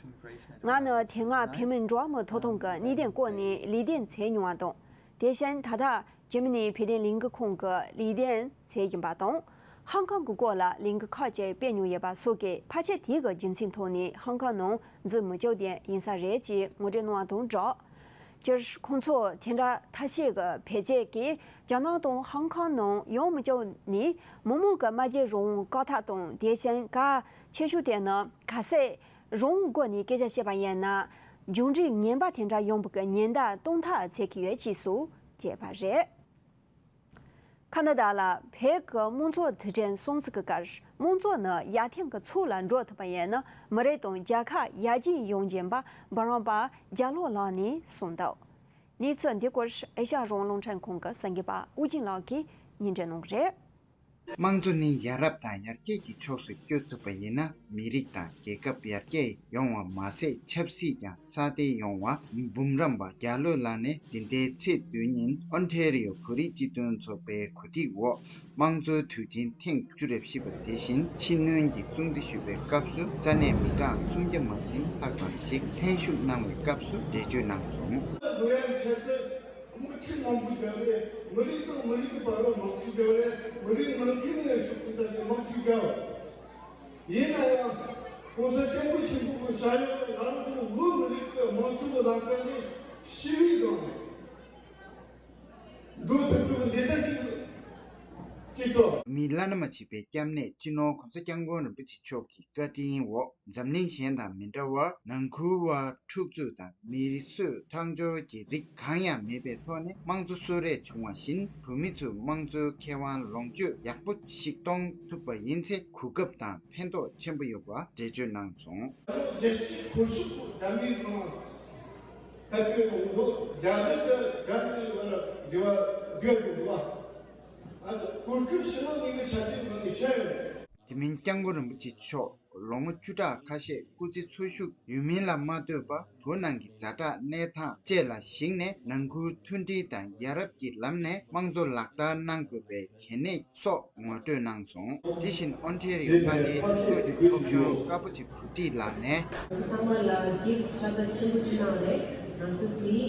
ང་ནི་དེ་སྔ་བོད་མིའི་འགྲོ་བ་མིའི་ཐོབ་ཐང་གི་གནད་དོན་སྐོར་ནས་ལས་དོན་བྱས་མྱོང་བ་དང་། དེ་བཞིན་ད་ལྟ་འཇར་མ་ནིའི་བོད་དོན་ལས་འགུལ་ཁང་གི་ལས་དོན་བྱེད་བཞིན་པ་དང་། ཧོང་ཀོང་གི་སྐོར་ལ་ལས་འགུལ་ཁག་ཅིག་སྤེལ་མྱོང་ཡོད་པ་སོགས་ཀྱི་ཕལ་ཆེར་དེ་གི་རྒྱུ་མཚན་ཐོག་ནས་ཧོང་ཀོང་ནང་འཛུལ་མི་ཆོག་དོན་ཡིན་ས་རེད་ཅེས་ངོ་སྤྲོད་གནང་བ་དང་སྦྲགས། སྤྱིར་ཁོང་ཚོ་དེ་འདྲ་ཐབས་ཤེས་ཀྱི་བེད་སྤྱོད་ཀྱིས་རྒྱ་ནག་དང་ཧོང་ཀོང་ནང་ཡོང་མི་ཆོག་ནས་མི་མང་གི་སྨྲ་བརྗོད་རང་དབང་བཀག་ཐབས་དང་། དེ་བཞིན་གལ་ཆེ་ཤོས་དེ་ནི་གལ་སྲིད་རང་དབང་སྒོ་ནས་སྐད་ཆ་བཤད་པ་ཡིན་ན། མཇུག་འབྲས་ངན་པ་དེ་འདྲ་ཡོང་བའི་ཉེན་བརྡ་གཏོང་ཐབས་བྱེད་ཀྱི་ཡོད་ཅེས་སུ་བརྗོད་པ་རེད། ཁ་ན་ཌ་ལ་བོད་ཀྱི་དམངས་གཙོ་དུས་དྲན་སྲུང་བརྩི་གི་ཁར། དམངས་གཙོ་ནི་ཡར་ཐོན་གྱི་ཕྱོགས་ལ་འགྲོ་ཐུབ་པ་ཡིན་ན། མི་རིགས་དང་རྒྱལ་ཁབ་ཡར་རྒྱས་ཡོང་རྒྱུ་ཡིན་པ་འབུམ་རམས་པ་རྒྱ་ལོ་ལགས་ནས་གསུངས་འདུག་གནས་ཚུལ་འདི་སྐོར་ཨེ་ཤ་ཡ་རང་དབང་རླུང་འཕྲིན་ཁང་གི་གསར་འགོད་པ་ཨུ་རྒྱན་ལགས་ཀྱིས་སྙན་སྒྲོན་གནང་བ་རེད། དམངས་གཙོ་ནི་ཡ་རབས་དང་ཡར་རྒྱས་ཀྱི་ཕྱོགས་སུ་བསྐྱོད་ཐུབ་པ་ཡིན་ན། མི་རིགས་དང་རྒྱལ་ཁབ་ཡར་རྒྱས་ཡོང་བ་མ་ཟད། ཆབ་སྲིད་ཀྱང་སྲ་བརྟན་ཡོང་བ། འབུམ་རམས་པ་རྒྱ་ལོ་ལགས་ནས་འདི་ཟླའི་ཚེས་བདུན་ཉིན་ཨོན་ཐེ་རི་ཡོ་བོད་རིགས་སྤྱི་མཐུན་ཚོགས་པའི་གོ་སྒྲིག་འོག་དམངས་གཙོའི་དུས་ཆེན་ཐེངས་བཅུ་རེ་བཞི་པ་དེ་བཞིན་ཕྱི་སྣོན་གྱི་སྲུང་བརྩི་ཞུ་བའི་སྐབས་སུ། ས་གནས་མི་གྲངས་སུམ་བརྒྱ་མ་ཟིན་ལྷག་ཙམ་ཞིག་ལྷན་ཞུགས་གནང་བའི་སྐབས་སུ་འགྲེལ་བརྗོད་གནང་སོང་། དམག་འཁྲུག་མང་པོ་བརྒྱབ་རེད། མི་རིགས་དང་མི་རིགས་ཀྱི་བར་ལ་དམག་འཁྲུག་བརྒྱབ་རེད། མི་རིགས་ནང་ཁུལ་ནས་ཤོག་ཁག་བཙལ་ཏེ་དམག་འཁྲུག་བརྒྱབ། ཡིན་ན་ཡང་༸གོང་ས་༸སྐྱབས་མགོན་ཆེན་པོ་གི་བྱ་བ་ནི་ང་རང་ཚོ་བོད་མི་རིགས་ཀྱི་དམངས་གཙོ་གི་ལམ་ཁ་ནས་ཞི་བའི་སྒང་ནས་འགྲོ་ཐུབ་རྒྱུ་གི་འདི་ལྟ་ཞིག་ སྤྱི་ཚོགས། མི་བླ་ན་མ་མཆིས་པའི་སྐྱབས་གནས་སྤྱི་ནོར་༸གོང་ས་༸སྐྱབས་མགོན་རིན་པོ་ཆེ་མཆོག་གི་བཀའ་དྲིན་འོག་འཛམ་གླིང་གཞན་དང་མི་འདྲ་བར་ནང་ཁུལ་བ་འཁྲུག་རྩོད་དང་མི་གསོད་ཁྲག་སྦྱོར་གྱི་རིགས་གང་ཡང་མེད་པའི་ཐོག་ནས་དམངས་གཙོ་གསོལ་རས་བྱུང་བ་བཞིན་བོད་མི་ཚོས་དམངས་གཙོའི་ཁེ་དབང་ལོངས་སྤྱོད་ཡག་པོ་ཞིག་གཏོང་ཐུབ་པ་ཡིན་ཚེ་གོ་སྐབས་དང་ཕན་ཐོགས་ཆེན་པོ་ཡོད་པ་འགྲེལ་བརྗོད་གནང་སོང་། རྒྱལ་སྤྱིའི་ཁོར་ཡུག་འདྲ་མིན་ནང་ཐད་ཀའི་ཡོང་དོ་རྒྱ་ལ་ད་རྒྱ་ནི་བར་འབྲེལ་བ་འབྲེལ་དགོས་པ། ཨ་ཚོ་གོ་སྐབས་ཤིག་ལ་ངེས་ཀྱི་ཆ་རྐྱེན་ནང་ནས་བཤད་ཡོད། དེ་མིན་སྐྱབས་མགོན་རིན་པོ་ཆེ་མཆོག་ལོ་ངོ་བཅུ་ཕྲག་ཁ་ཤས་སྐུ་ཚེ་འཚོ་བཞུགས་ཡུལ་མིན་ལ་མ་ལྟོས་པར་བོད་ནང་གི་ཛ་དྲག་གནས་སྟངས་བཅས་ལ་གཞིགས་ནས་ནང་ཁུལ་མཐུན་སྒྲིལ་དང་ཡ་རབས་ཀྱི་ལམ་ནས་དམངས་གཙོ་ལག་བསྟར་གནང་དགོས་པའི་གལ་གནད་སོགས་ངོ་སྤྲོད་གནང་སོང་། དེ་བཞིན་ཨོན་ཐེ་རི་ཡོ་མངའ་སྡེའི་སྤྱི་ཚོགས་ཀྱི་ཚོགས་གཞོན་དཀར་པོ་ཆེ་བུ་ཁྲིད་ལགས་ནས། ཚང་མ་ལ་གིཕ་ཊི་ཁྱབ་བསྒྲགས་ཆེན་པོ་ཅིག་གནང་རེད། ང་ཚོ་དེའི་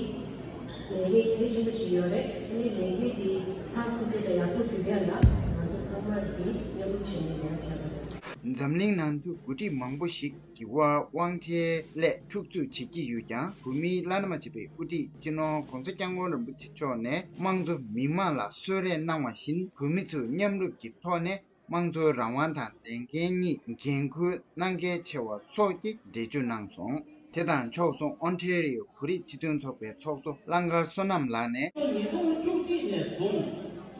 ལས་འགན་གལ་ཆེན་པོ་ཅིག་ཡོད་རེད། ཨ་ནི་ལས་འགན་དེ་ཚགས་ཚུད་པོ་དང་ཡག་པོ་སྒྲུབ་ཡ་ལ་ང་ཚོ་ཚང་མ་དེ་མཉམ་རུབ་བྱས་ནས་ལས་ཀ་བྱ་དགོས་རེད། འཛམ་གླིང་ནང་དུ་འགོ་ཁྲིད་མང་པོ་ཞིག་གི་དབར་དབང་ཆའི་སླད་འཁྲུག་རྩོད་བྱེད་ཀྱི་ཡོད་ཀྱང་། བོད་མིའི་བླ་ན་མ་མཆིས་པའི་དབུ་ཁྲིད་སྤྱི་ནོར་༸གོང་ས་༸སྐྱབས་མགོན་རིན་པོ་ཆེ་མཆོག་ནས་དམངས་གཙོ་མི་དམངས་ལ་གསོལ་རས་གནང་བ་བཞིན། བོད་མི་ཚོས་མཉམ་རུབ་ཀྱི་ཐོག་ནས་དམངས་གཙོའི་རང་དབང་དང་ལས་འགན་གཉིས་འགན་འཁུར་གནང་གལ་ཆེ་བ་སོགས་ཀྱི་འགྲེལ་བརྗོད་གནང་སོང་། དེ་དང་ཕྱོགས་མཚུངས་ཨོན་ཐེ་རི་ཡོ་བོད་རིགས་སྤྱི་མཐུན་ཚོགས་པའི་ཚོགས་གཙོ་གླང་དཀར་བསོད་ནམས་ལགས་ནས། ཉིས་སྟོང་བཅུ་གཅིག་ནས་བཟུང་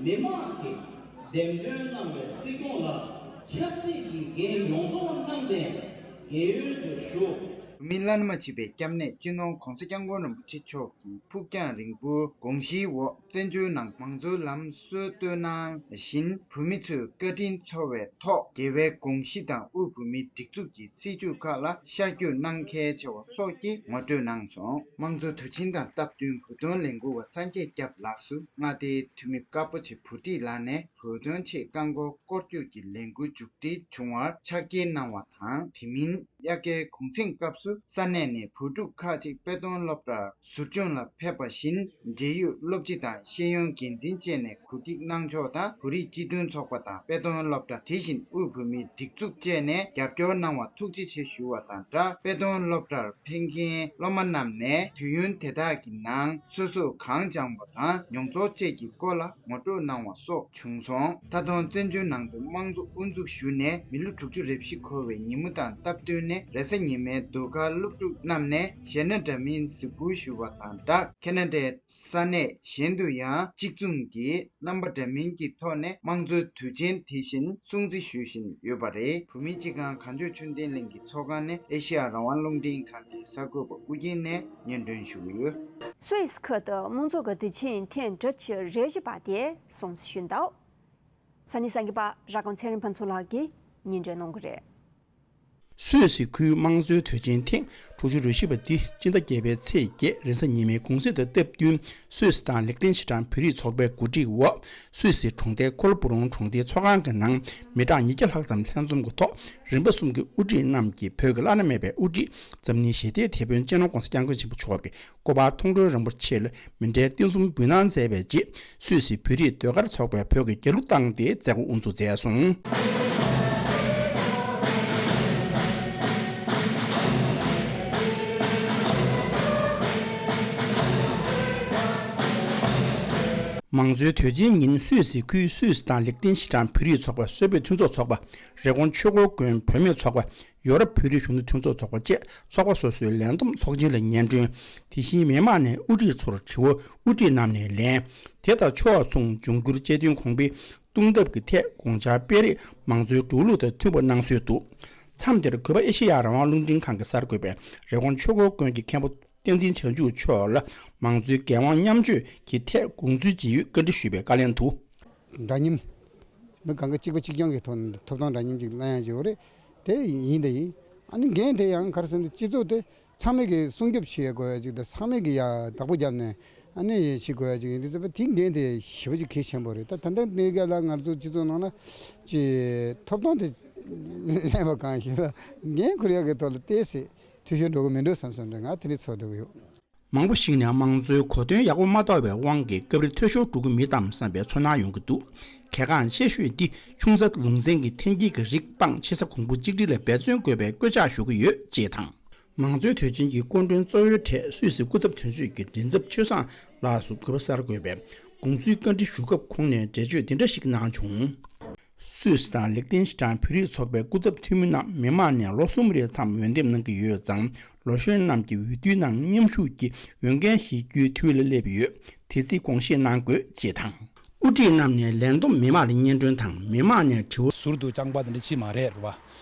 མི་དམངས་ཀྱི་འདེམས་ཐོན་གནང་བའི་སྲིད་སྐྱོང་ལ་ཆབ་སྲིད་ཀྱི་འགན་ཡོངས་རྫོགས་གནང་སྟེ་རྒས་ཡོལ་དུ་བཞུགས། བོད་མིའི་བླ་ན་མ་མཆིས་པའི་སྐྱབས་གནས་སྤྱི་ནོར་༸གོང་ས་༸སྐྱབས་མགོན་རིན་པོ་ཆེ་མཆོག་གི་ཕུགས་རྒྱང་རིང་པོའི་དགོངས་གཞིའི་འོག་བཙན་བྱོལ་ནང་དམངས་གཙོའི་ལམ་སྲོལ་བཏོད་གནང་བཞིན། བོད་མི་ཚོས་བཀའ་དྲིན་ཚོར་བའི་ཐོག་རྒྱལ་བའི་དགོངས་གཞི་དང་དབུས་བོད་མིའི་སྒྲིག་འཛུགས་ཀྱི་སྲིད་བྱུས་ཁག་ལ་ཤར་བསྐྱོད་གནང་གལ་ཆེ་བ་སོགས་ཀྱི་ངོ་སྤྲོད་གནང་སོང་། དམངས་གཙོའི་དུས་ཆེན་དང་སྟབས་བསྟུན་བོད་དོན་ལས་འགུལ་བ་སངས་རྒྱས་སྐྱབས་ལགས་སུ་མངའ་སྡེའི་འཐུས་མི་དཀར་པོ་ཆེ་བུ་ཁྲིད་ལགས་ནས་བོད་དོན་ཆེད་རྐང་འཁོར་སྐོར་སྐྱོད་ཀྱི་ལས་འགུལ་མཇུག་སྒྲིལ་བྱུང་བར་ཕྱག་འཁྱེར་གནང་བ་དང་། དེ་མིན། དབྱར་ཁའི་གུང་གསེང་སྐབས་སུ་ས་གནས་ནས་བོད་ཕྲུག་ཁག་ཅིག་དཔེ་སྟོན་སློབ་གྲྭར་ཟུར་སྦྱོང་ལ་ཕེབས་པ་བཞིན། འབྲེལ་ཡོད་སློབ་སྤྱི་དང་ཤེས་ཡོན་འགན་འཛིན་བཅས་ནས་གོ་སྒྲིག་གནང་ཕྱོགས་དང་། བོད་རིགས་སྤྱི་མཐུན་ཚོགས་པ་དང་དཔེ་སྟོན་སློབ་གྲྭ། དེ་བཞིན་དབུས་བོད་མིའི་སྒྲིག་འཛུགས་བཅས་ནས་རྒྱབ་སྐྱོར་གནང་བར་ཐུགས་རྗེ་ཆེ་ཞུ་བ་དང་སྦྲགས། དཔེ་སྟོན་སློབ་གྲྭར་ཕེབས་མཁན་སློབ་མ་རྣམས་ནས་དུས་ཡུན་དེ་དག་གི་ནང་སོ་སོས་གང་སྦྱངས་པ་དང་མྱོང་ཚོར་བཅས་ཀྱི་སྐོར་ལ་ངོ་སྤྲོད་གནང་བ་སོགས་བྱུང་སོང་། ད་དུང་བཙན་བྱོལ་ནང་དུ་དམངས་གཙོ་དབུ་འཛུགས་ཞུས་ནས་མི་ལོ་དྲུག་ཅུ་རེ་བཞི་འཁོར་བའི་ཉིན་མོ་དང་སྟབས་བསྟུན་ནས། རེས་གཟའ་ཉི་མའི་ཟློས་གར་སློབ་ཕྲུག་རྣམས་ནས་གཞས་སྣ་འདྲ་མིན་གཟིགས་འབུལ་ཞུས་པ་དང་སྦྲགས། ཁེ་ན་ཌའི་ས་གནས་གཞན་དུ་ཡང་གཅིག་མཚུངས་ཀྱི་རྣམ་པ་འདྲ་མིན་གྱི་ཐོག་ནས་དམངས་གཙོའི་དུས་ཆེན་དེ་བཞིན་སྲུང་བརྩི་ཞུ་བཞིན་ཡོད་པ་རེད། བོད་མིའི་སྤྱི་ཁང་གངས་ལྗོངས་ཆོས་ལྡན་གླིང་གི་ཚོགས་ཁང་ནས་ཨེ་ཤེ་ཡ་རང་དབང་རླུང་འཕྲིན་ཁང་གི་གསར་འགོད་པ་ཨུ་རྒྱན་ནས་སྙན་སྒྲོན་ཞུ་གི་ཡོད། སུད་སི་ཁུལ་དུ་དམངས་གཙོ་གི་དུས་ཆེན་ཐེངས་གྲུ་བཞི་རེ་བཞི་པ་དེ་སྲུང་བརྩི་ཞུས་འདུག་ས་གནས་གསར་འགོད་པ་ར་སྒང་ཚེ་རིང་ཕུན་ཚོགས་ལགས་ཀྱིས་སྙན་སྒྲོན་གནང་གི་རེད། སུད་སི་ཁུལ་དམངས་གཙོའི་དུས་ཆེན་ཐེངས་དྲུག་ཅུ་རེ་བཞི་པ་འདི་སྤྱི་ཟླ་བརྒྱད་པའི་ཚེས་བརྒྱད་རེས་གཟའ་ཉི་མའི་གུང་གསེང་དང་སྟབས་བསྟུན། སུད་སི་དང་ལིག་ཏེན་ཤི་ཏན་བོད་རིགས་ཚོགས་པའི་གོ་སྒྲིག་འོག་སུད་སིའི་གྲོང་རྡལ་ཁོ་ལ་པུ་རོང་གྲོང་སྡེའི་ཚོགས་ཁང་གི་ནང་མི་གྲངས་ཉིས་བརྒྱ་ལྷག་ཙམ་ལྷན་འཛོམས་ཀྱི་ཐོག་རིམ་པ་གསུམ་གྱི་དབུ་ཁྲིད་རྣམས་ཀྱིས་བོད་ཀྱི་བླ་ན་མེད་པའི་དབུ་ཁྲིད་འཛམ་གླིང་ཞི་བདེའི་དེད་དཔོན་སྤྱི་ནོར་༸གོང་ས་༸སྐྱབས་མགོན་ཆེན་པོ་མཆོག་གི་སྐུ་པར་མཐོང་གྲོལ་རིན་པོ་ཆེ་ལ་མཎྜལ་རྟེན་གསུམ་འབུལ་གནང་མཛད་པའི་རྗེས། སུད་སི་བོད་རིགས་ཟློས་གར་ཚོགས་པས་བོད་ཀྱི་རྒྱལ་གླུ་བཏང་སྟེ་མཛད་སྒོ་དབུ་འཛུགས་མཛད་སོང་། མང་གཙོའི་དུས་ཆེན་ཉིན་སུད་སི་ཁུལ་སུད་སི་དང་ལིག་ཏེན་ཤི་ཏན་བོད་རིགས་ཚོགས་པ། སུད་བོད་མཐུན་ཚོགས་ཚོགས་པ། རི་ཀོན་ཆོས་འཁོར་དགོན་བོད་མིའི་ཚོགས་པ། ཡོ་རོབ་བོད་རིགས་གཞོན་ནུ་མཐུན་ཚོགས་ཚོགས་པ་བཅས་ཚོགས་པ་སོ་སོའི་ལས་བསྡོམས་ཚོགས་ཆེན་ལ་སྙན་སྒྲོན། དེ་བཞིན་མི་མང་ནས་དབུ་ཁྲིད་ཚོར་དྲི་བ་དབུ་ཁྲིད་རྣམས་ནས་ལན། དེ་དང་ཕྱོགས་མཚུངས་འབྱུང་འགྱུར་གཅེས་འཛིན་གོང་འཕེལ་གཏོང་ཐབས་ཀྱི་ཐད་དགོངས་འཆར་སྤེལ་རེས་མང་གཙོའི་འགྲོ་ལུགས་དང་མཐུན་པ་གནང་སྲོལ་འདུག་མཚམས་དེར་གུས་པ་ཨེ་ཤེ་ཡ་རང་དབང་རླུང་འཕྲིན་ཁང་གི་གསར་འགོད་པས་རི་ཀོན་ཆོས་འཁོར་དགོན་གྱི་མཁན་པོ་བསྟན་འཛིན་བྱང་ཆུབ་མཆོག་ལ་མང་གཙོའི་འགན་དབང་མཉམ་སྤྱོད་ཀྱི་ཐད་དགོངས་ཚུལ་ཇི་ཡོད་བཀའ་འདྲི་ཞུས་པའི་བཀའ་ལན་དུ། འདྲ་མཉམ། མི་གང་ག་གཅིག་པ་གཅིག་རྐྱང་གི་ཐོག་ནས་ཐོབ་ཐང་འདྲ་མཉམ་ཅིག་གནང་ཡ་ཅིག་ཡོད་རེད། དེ་ཡིན་དེ་ཡིན། ཨ་ནི་འགན་དེ་ཡང་ག་རེ་ཟེར་ན་སྤྱི་ཚོགས་དེ་ཚང་མས་ཀྱི་སྲུང་སྐྱོབ་བྱེད་དགོས་ཡ་ཅིག་དང་ཚང་མས་ཀྱི་ཡ་བདག་པོ་བརྒྱབ་ནས་ཨ་ནི་བྱེད་དགོས་ཡ་ཅིག་ཡིན་དུས་ཙམ་པ་དེ་འགན་དེ་ཞེ་པོ་ཅིག་གལ་ཆེན་པོ་རེད། ད་ད་ལྟ་གནས་སྐབས་ལ་ང་ཚོ་སྤྱི་ཚོགས་ནང་ལ་ཅིག་ཐོབ་ཐང་དེ་ལེན་པ་གང་ཞིག་ལ་འགན་འཁུར་ཡ་གི་ཐོག་ལ་ཏོག་ཙམ་འཐུས་ཤོར་འགྲོ་གི་མི་འགྲོ་བསམ་བསམ་འདྲ་ང་དེ་འདྲ་ཚོར་འདུག་ཡོད། མང་པོ་ཞིག་ནས་དམངས་གཙོའི་གོ་དོན་ཡག་པོ་མ་རྟོགས་པའི་དབང་གིས་སྐབས་རེ་འཐུས་ཤོར་འགྲོ་གི་མིན་ནམ་བསམ་པའི་ཚོར་སྣང་ཡོང་གི་འདུག་གལ་འགངས་ཆེ་ཤོས་འདི་ཆུང་ས་ལུང་ཚན་གྱི་འཐེན་འཁྱེར་གྱི་རིགས་སྤང་ཆེ་ས་གོང་བུ་གཅིག་སྒྲིལ་ལ་འབད་བརྩོན་དགོས་པའི་སྐད་ཆ་ཞུ་གི་ཡོད་ཅེས་དང་། མང་གཙོའི་དུས་ཆེན་གྱི་སྐུ་མགྲོན་གཙོ་བོའི་གྲས་སུད་སི་སྐུ་ཚབ་དོན་གཅོད་ཀྱི་མགྲིན་ཚབ་ཆོས་བཟང་ལགས་སུ་གུས་པ་གསར་འགོད་པས་ དགོངས་ཚུལ་བཀའ་འདྲི་ཞུ་སྐབས་ཁོང་ནས་འགྲེལ་བརྗོད་འདི་འདྲ་ཞིག་གནང་བྱུང་། སུད་སི་དང་ལིག་ཏེན་ཤི་ཏན་བོད་རིགས་ཚོགས་པའི་སྐུ་ཚབ་འཐུས་མི་རྣམས་མི་མང་ནས་ལོ་གསུམ་རེའི་མཚམས་འོས་འདེམས་གནང་གི་ཡོད་ཙང་། ལོ་གཞོན་རྣམས་ཀྱི་འོས་བསྡུའི་ནང་མཉམ་ཞུགས་ཀྱིས་འོས་འགན་བཞེས་རྒྱུའི་དུས་ལ་སླེབས་ཡོད། དེ་ཚེ་དགོངས་བཞེས་གནང་དགོས་ཅེས་དང་། དབུ་ཁྲིད་རྣམས་ནས་ལས་བསྡོམས་མི་མང་ལ་སྙན་སྒྲོན་དང་མི་མང་ནས་དྲི་བ། ཟུར་དུ་བཅངས་པ་དེ་འདྲ་ཅིག་མ་རེད་རེད་བ།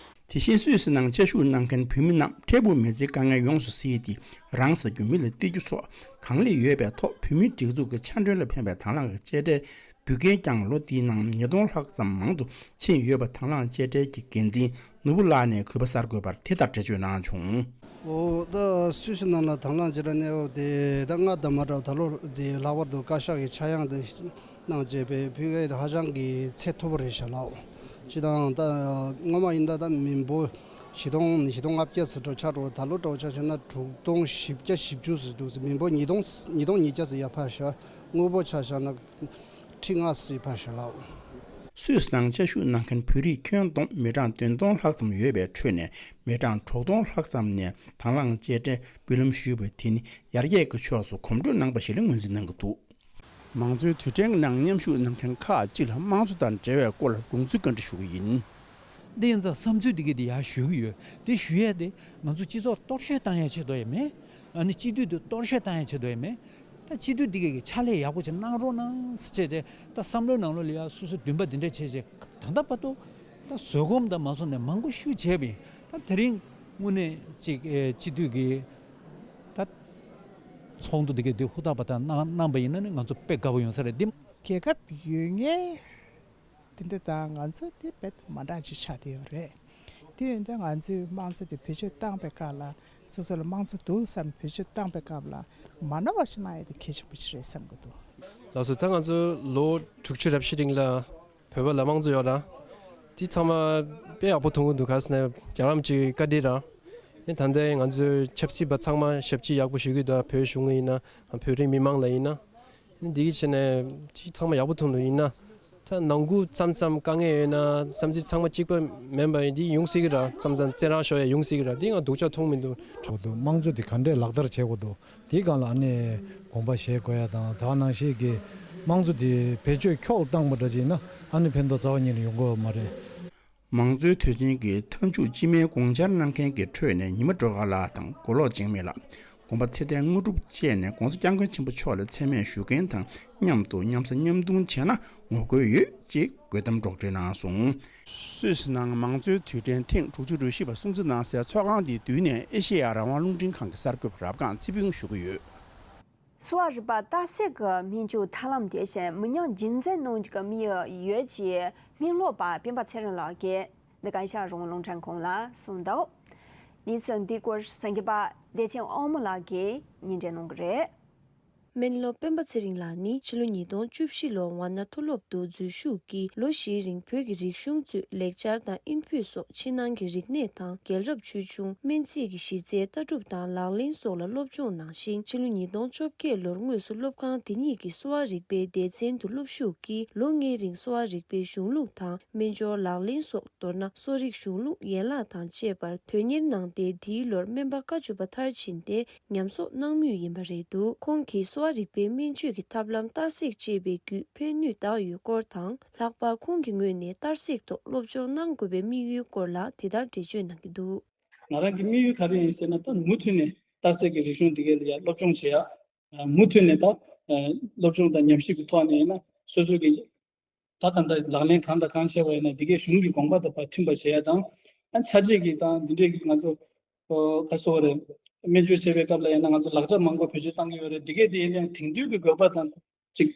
དེ་བཞིན་སུད་སི་ནང་བཅའ་བཞུགས་གནང་མཁན་བོད་མི་རྣམས་འཕྲལ་ཕུགས་མི་ཚེའི་དཀའ་ངལ་ཡོངས་སུ་སེལ་ཏེ་རང་ས་རྒྱུ་མི་ལ་བལྟ་རྒྱུ་སོགས་གང་ལེགས་ཡོད་པའི་ཐོག་བོད་མིའི་སྒྲིག་འཛུགས་ཀྱི་ཕྱག་སྦྲེལ་ལ་ཕན་པའི་དང་བླངས་ཀྱི་དཔྱད་འབྲས་འབུལ་མཁན་ཀྱང་ལོ་འདིའི་ནང་ཉིས་སྟོང་ལྷག་ཙམ་མང་དུ་ཕྱིན་ཡོད་པ་དང་བླངས་དཔྱད་འབྲས་ཀྱི་འགན་འཛིན་ནོར་བུ་ལགས་ནས་གུས་པ་གསར་འགོད་པར་དེ་ལྟར་འགྲེལ་བརྗོད་གནང་བྱུང་། ཨོ་ད་སུད་སི་ནང་ལ་དང་བླངས་བྱེད་ར་གནས་བབ་དེ་ད་སྔ་ད་མ་འདྲ་ད་ལོ་དེ་ལྷག་པར་དུ་བཀའ་ཤག་གི་ཆག་ཡང་དེ་གནང་བྱས་པའི་ཕུལ་སྐལ་དེ་ཧ་ཅང་གི་ཚད་མཐོ་པོ་རེད་ཤག་ལགས། སྤྱི་དང་ད་སྔོན་མ་ཡིན་ད་ད་མི་འབོར་བཞི་སྟོང་ཉིས་སྟོང་ལྔ་བརྒྱ་ཙམ་འགྲོ་ཆགས་འགྲོ། ད་ལོ་འདྲ་བོ་ཆ་བཞག་ན་དྲུག་སྟོང་བཞི་བརྒྱ་བཞི་བཅུ་ཙམ་འདུག་མི་འབོར་ཉིས་སྟོང་ཉིས་སྟོང་ཉིས་བརྒྱ་ཙམ་ཡར་འཕར་ཤག་དངོས་པོ་ཆ་བཞག་ན་ཁྲི་ལྔ་ཙམ་འཕར་ཤག་ལགས། སུད་སི་ནང་བཅའ་བཞུགས་གནང་མཁན་བོད་རིགས་ཁྱོན་བསྡོམས་མི་གྲངས་བདུན་སྟོང་ལྷག་ཙམ་ཡོད་པའི་ཁྲོད་ནས་མི་གྲངས་དྲུག་སྟོང་ལྷག་ཙམ་ནས་དང་བླངས་དཔྱད་འབྲས་འབུལ་ལམ་ཞུས་པ་དེ་ནི་ཡར་རྒྱས་ཀྱི་ཕྱོགས་སུ་གོམ་བགྲོད་གནང་པ་ཞིག་ལ་ངོས་འཛིན་གནང་གི་འདུག་མང་གཙོའི་དུས་དྲན་ནང་མཉམ་ཞུགས་གནང་མཁན་ཁག་ཅིག་ལ་དམངས་གཙོ་དང་འབྲེལ་བའི་སྐོར་ལ་དགོངས་ཚུལ་བཀའ་འདྲི་ཞུ་གི་ཡིན། འདི་ཡིན་ཙང་བསམ་ཚུལ་འདི་གས་འདི་ཡར་ཞུ་གི་ཡོད། འདི་ཞུ་ཡས་དེ་ང་ཚོ་སྤྱི་ཚོགས་གཏོར་བཤིག་བཏང་ཡས་ཆེད་དུ་ཡང་མེད། ཨ་ནི་སྤྱི་འཐུས་འདི་གཏོར་བཤིག་བཏང་ཡས་ཆེད་དུ་ཡང་མེད། ད་སྤྱི་འཐུས་འདི་གས་ཀྱི་ཕྱག་ལས་ཡག་པོ་ཅིག་གནང་རོགས་གནང་ཟེར་བྱས་ཏེ་ད་བསམ་བློའི་ནང་ལོགས་ལ་ཡ་སོ་སོ་འདུན་པ་འདི་འདྲ་བྱས་བྱས་ད་ལྟ་བར་དུ་ད་བཟོད་སྒོམ་དང་མ་སོང་ནས་མང་པོ་ཞུ་བྱས་པ་ཡིན། ད་དེ་རིང་དངོས་གནས་ཅིག་ཨེ་སྤྱི་འཐུས་ཀྱི་ད་ཚོགས་འདུ་འདི་གས་འདི་ཧུར་ཐག་པ་དང་གནང་གནང་པ་ཡིན་ན་ནི་ང་ཚོ་དཔེ་དགའ་པོ་ཡོང་ས་རེད་འདི། རྒྱལ་ཁབ་ཡོད་ངེས། དེ་འདྲ་དང་ང་ཚོ་དེ་དཔེ་མ་འདྲ་ཅིག་ཆགས་བསྡད་ཡོད་རེད། དེ་ཡིན་དུས་ང་ཚོས་དམངས་གཙོ་དེ་བེད་སྤྱོད་བཏང་པའི་སྐབས་ལ་སོ་སོ་ལ་དམངས་གཙོ་འདུག་བསམ་བེད་སྤྱོད་བཏང་པའི་སྐབས་ལ་མ་ནོར་བ་ཞིག་གནང་ཡས་དེ་གལ་ཆེན་པོ་ཞིག་རེད་བསམ་གྱི་འདུག་ལགས་སོ། ད་ང་ཚོ་ལོ་དྲུག་ཅུ་རེ་བཞི་རིང་ལ་བོད་པ་ལ་དམངས་གཙོ་ཡོད་ར། དེ་ཚང་མ་དཔེ་ཡག་པོ་མཐོང་གི་འདུག་ག་ཟེར་ན་རྒྱ་ལམ་གྱི་བཀའ་དྲིན་ར། ཨེ་ད་ལྟའི་ང་ཚོའི་ཆབ་སྲིད་པ་ཚང་མ་ཞབས་ཕྱི་ཡག་པོ་ཞུ་གི་འདུག་བོད་གཞུང་ཡིན་ན་བོད་རིགས་མི་མང་ལ་ཡིན་ན། འདི་གི་ཆ་ནས་ཅིག་ཚང་མ་ཡག་པོ་མཐོང་འདུག་ཡིན་ན། ད་ནང་ཁུལ་ཙམ་ཙམ་དཀའ་ངལ་ཡོད་ན་བསམ་ཚུལ་ཚང་མ་གཅིག་པ་མིན་པ་ཡིན་འདི་ཡོང་སྲིད་ཀྱི་ར། ཙམ་ཙམ་བཙན་རང་ཤོར་ཡ་ཡོང་སྲིད་ཀྱི་ར། འདི་ང་སྡུག་ཅག་མཐོང་མི་འདུག་དགོས་འདུག་དམངས་གཙོ་འདི་ག་འདྲས་ལག་བསྟར་བྱེད་དགོས་འདུག་དེའི་སྒང་ལ་ཨ་ནི་དགོངས་པ་བཞེས་དགོས་ཡ་དང་དེ་ག་ནང་བཞིན་གྱི་དམངས་གཙོ་འདི་བེད་སྤྱོད་འཁྱོག་བཏང་པ་འདྲ་ཅིག་ཡིན་ན་ཨ་ནི་ཕན་ཐོགས་རྩ་བ་ཉིད་ནས་ཡོང་གི་ཡོད་མ་རེད། མང་གཙོའི་དུས་ཆེན་གྱི་མཐའ་མཇུག་སྤྱི་མོས་དགོངས་འཆར་གནང་མཁན་གྱི་ཁྲོད་ནས་ཉི་མ་སྒྲོལ་དཀར་ལགས་དང་མགོ་ལོག་འཇིགས་མེད་ལགས། དགོངས་པ་ཚེ་བརྟན་དངོས་གྲུབ་བཅས་ནས་༸གོང་ས་༸སྐྱབས་མགོན་ཆེན་པོ་མཆོག་ལ་མཚན་སྨད་ཞུ་མཁན་དང་མཉམ་དུ་མཉམ་ཟ་མཉམ་འཐུང་བྱས་ན་ངོ་རྒོལ་ཡོད་ཅེས་དགོད་གཏམ་སྒྲོག་འགྲེལ་གནང་སོང་། སུད་སི་ནང་མང་གཙོའི་དུས་དྲན་ཐེངས་དྲུག་ཅུ་རེ་བཞི་པ་སྲུང་བརྩི་གནང་སའི་ཚོགས་ཁང་དེའི་མདུན་ནས་ཨེ་ཤེ་ཡ་རང་དབང་རླུང་འཕྲིན་ཁང་གི་གསར་འགོད་པ་རབ་སྒང་ཚེ་ཕུན་ཞུ་གི་ཡོད། གསོ་བ་རིག་པ་རྟགས་གསལ་གྱི་སྨན་བཅོས་ཐབས་ལམ་དེ་བཞིན་མི་ཉམས་རྒྱུན་འཛིན་གནང་རྒྱུ་གི་དམིགས་ཡུལ་ཡོད་ཅེས་སྨན་སློབ་པ་སྤེན་པ་ཚེ་རིང་ལགས་ཀྱིས་འདི་ག་ཨེ་ཤ་ཡ་རང་དབང་རླུང་འཕྲིན་ཁང་ལ་གསུངས་འདུག་གནས་ཚུལ་འདིའི་སྐོར་གསར་འགོད་པ་བདེ་ཆེན་དབང་མོ་ལགས་ཀྱིས་སྙན་སྒྲོན་གནང་གི་རེད། སྨན་སློབ་སྤེན་པ་ཚེ་རིང་ལགས་ནི་ཕྱི་ལོ་ཉིས་སྟོང་བཅུ་བཞི་ལོར་ཝཱ་ཎ་མཐོ་སློབ་ཏུ་འཛུལ་ཞུགས་ཀྱིས་ལོ་བཞིའི་རིང་བོད་ཀྱི་རིག་གཞུང་གཙོས་ལེགས་སྦྱར་དང་དབྱིན་བོད་སོགས་ཕྱི་ནང་གི་རིག་གནས་དང་རྒྱལ་རབས་ཆོས་འབྱུང་སྨན་རྩིས་ཀྱི་གཞི་རྩའི་ལྟ་གྲུབ་དང་ལག་ལེན་སོགས་ལ་སློབ་སྦྱོང་གནང་ཞིང་ཕྱི་ལོ་ཉིས་སྟོང་བཅོ་བརྒྱད་ལོར་དངོས་སུ་སློབ་ཁང་འདི་ཉིད་ཀྱི་གསོ་བ་རིག་པའི་སྡེ་ཚན་དུ་སློབ་ཞུགས་ཀྱིས་ལོ་ལྔའི་རིང་གསོ་བ་རིག་པའི་གཞུང་ལུགས་དང་སྨན་སྦྱོར་ལག་ལེན་སོགས་མདོར་ན་གསོ་རིག་གཞུང་ལུགས་ཡན་ལག་དང་བཅས་པར་དོན་གཉེར་གནང་སྟེ་འདིའི་ལོར་སྨན་པ་བཀའ་བཅུ་པ་མཐར་ཕྱིན་ཏེ། ཉམས་གསོག་གནང་མུས་ཡིན་པ་རེད་འདུག་ཁོང་གིས་གསོ་བ་རིག་པའི་སྨན་བཅོས་ཀྱི་ཐབས་ལམ་གཏར་སྲེག་ཅེས་པའི་བརྒྱུད་ཕན་ནུས་དག་ཡོད་སྐོར་དང་། ལྷག་པར་ཁོང་གི་ངོས་ནས་གཏར་སྲེག་ཐོག་སློབ་སྦྱོང་གནང་དགོས་པའི་དམིགས་ཡུལ་སྐོར་ལ་དེ་ལྟར་འགྲེལ་བརྗོད་གནང་གི་འདུག་ང་རང་གི་དམིགས་ཡུལ་ག་རེ་ཡིན་ཟེར་ན། ད་མུ་མཐུད་ནས་གཏར་སྲེག་གི་རིག་གཞུང་འདི་གའི་ལ་ཡ་སློབ་སྦྱོང་བྱེད་ཡ། མུ་མཐུད་ནས་ད་སློབ་སྦྱོང་དང་ཉམས་ཞིབ་ཀྱི་ཐོག་ནས་ཡིན་ན་སོ་སོ་གི་ད་ད་ལྟ་ལག་ལེན་གང་དང་གང་བྱས་པ་ཡིན་ན་འདི་གའི་གཞུང་གི་དགོངས་པ་དང་མཐུན་པ་བྱེད་ཡ་དང་། ཨ་ཆ་རྗེས་ཀྱི་དང་འདི་འདྲའི་གི་ང་ཚོ་ཨོ་ག་སོགས་རེད། སྨན་བཅོས་བྱེད་པའི་སྐབས་ལ་ཡིན་ན་ང་ཚོ་ལག་ཆ་མང་པོ་བེད་སྤྱོད་བཏང་གི་ཡོད་རེད། འདི་གའི་དེ་ཡིན་ན་ཡང་དེང་དུས་ཀྱི་དགོས་པ་དང་ཅིག་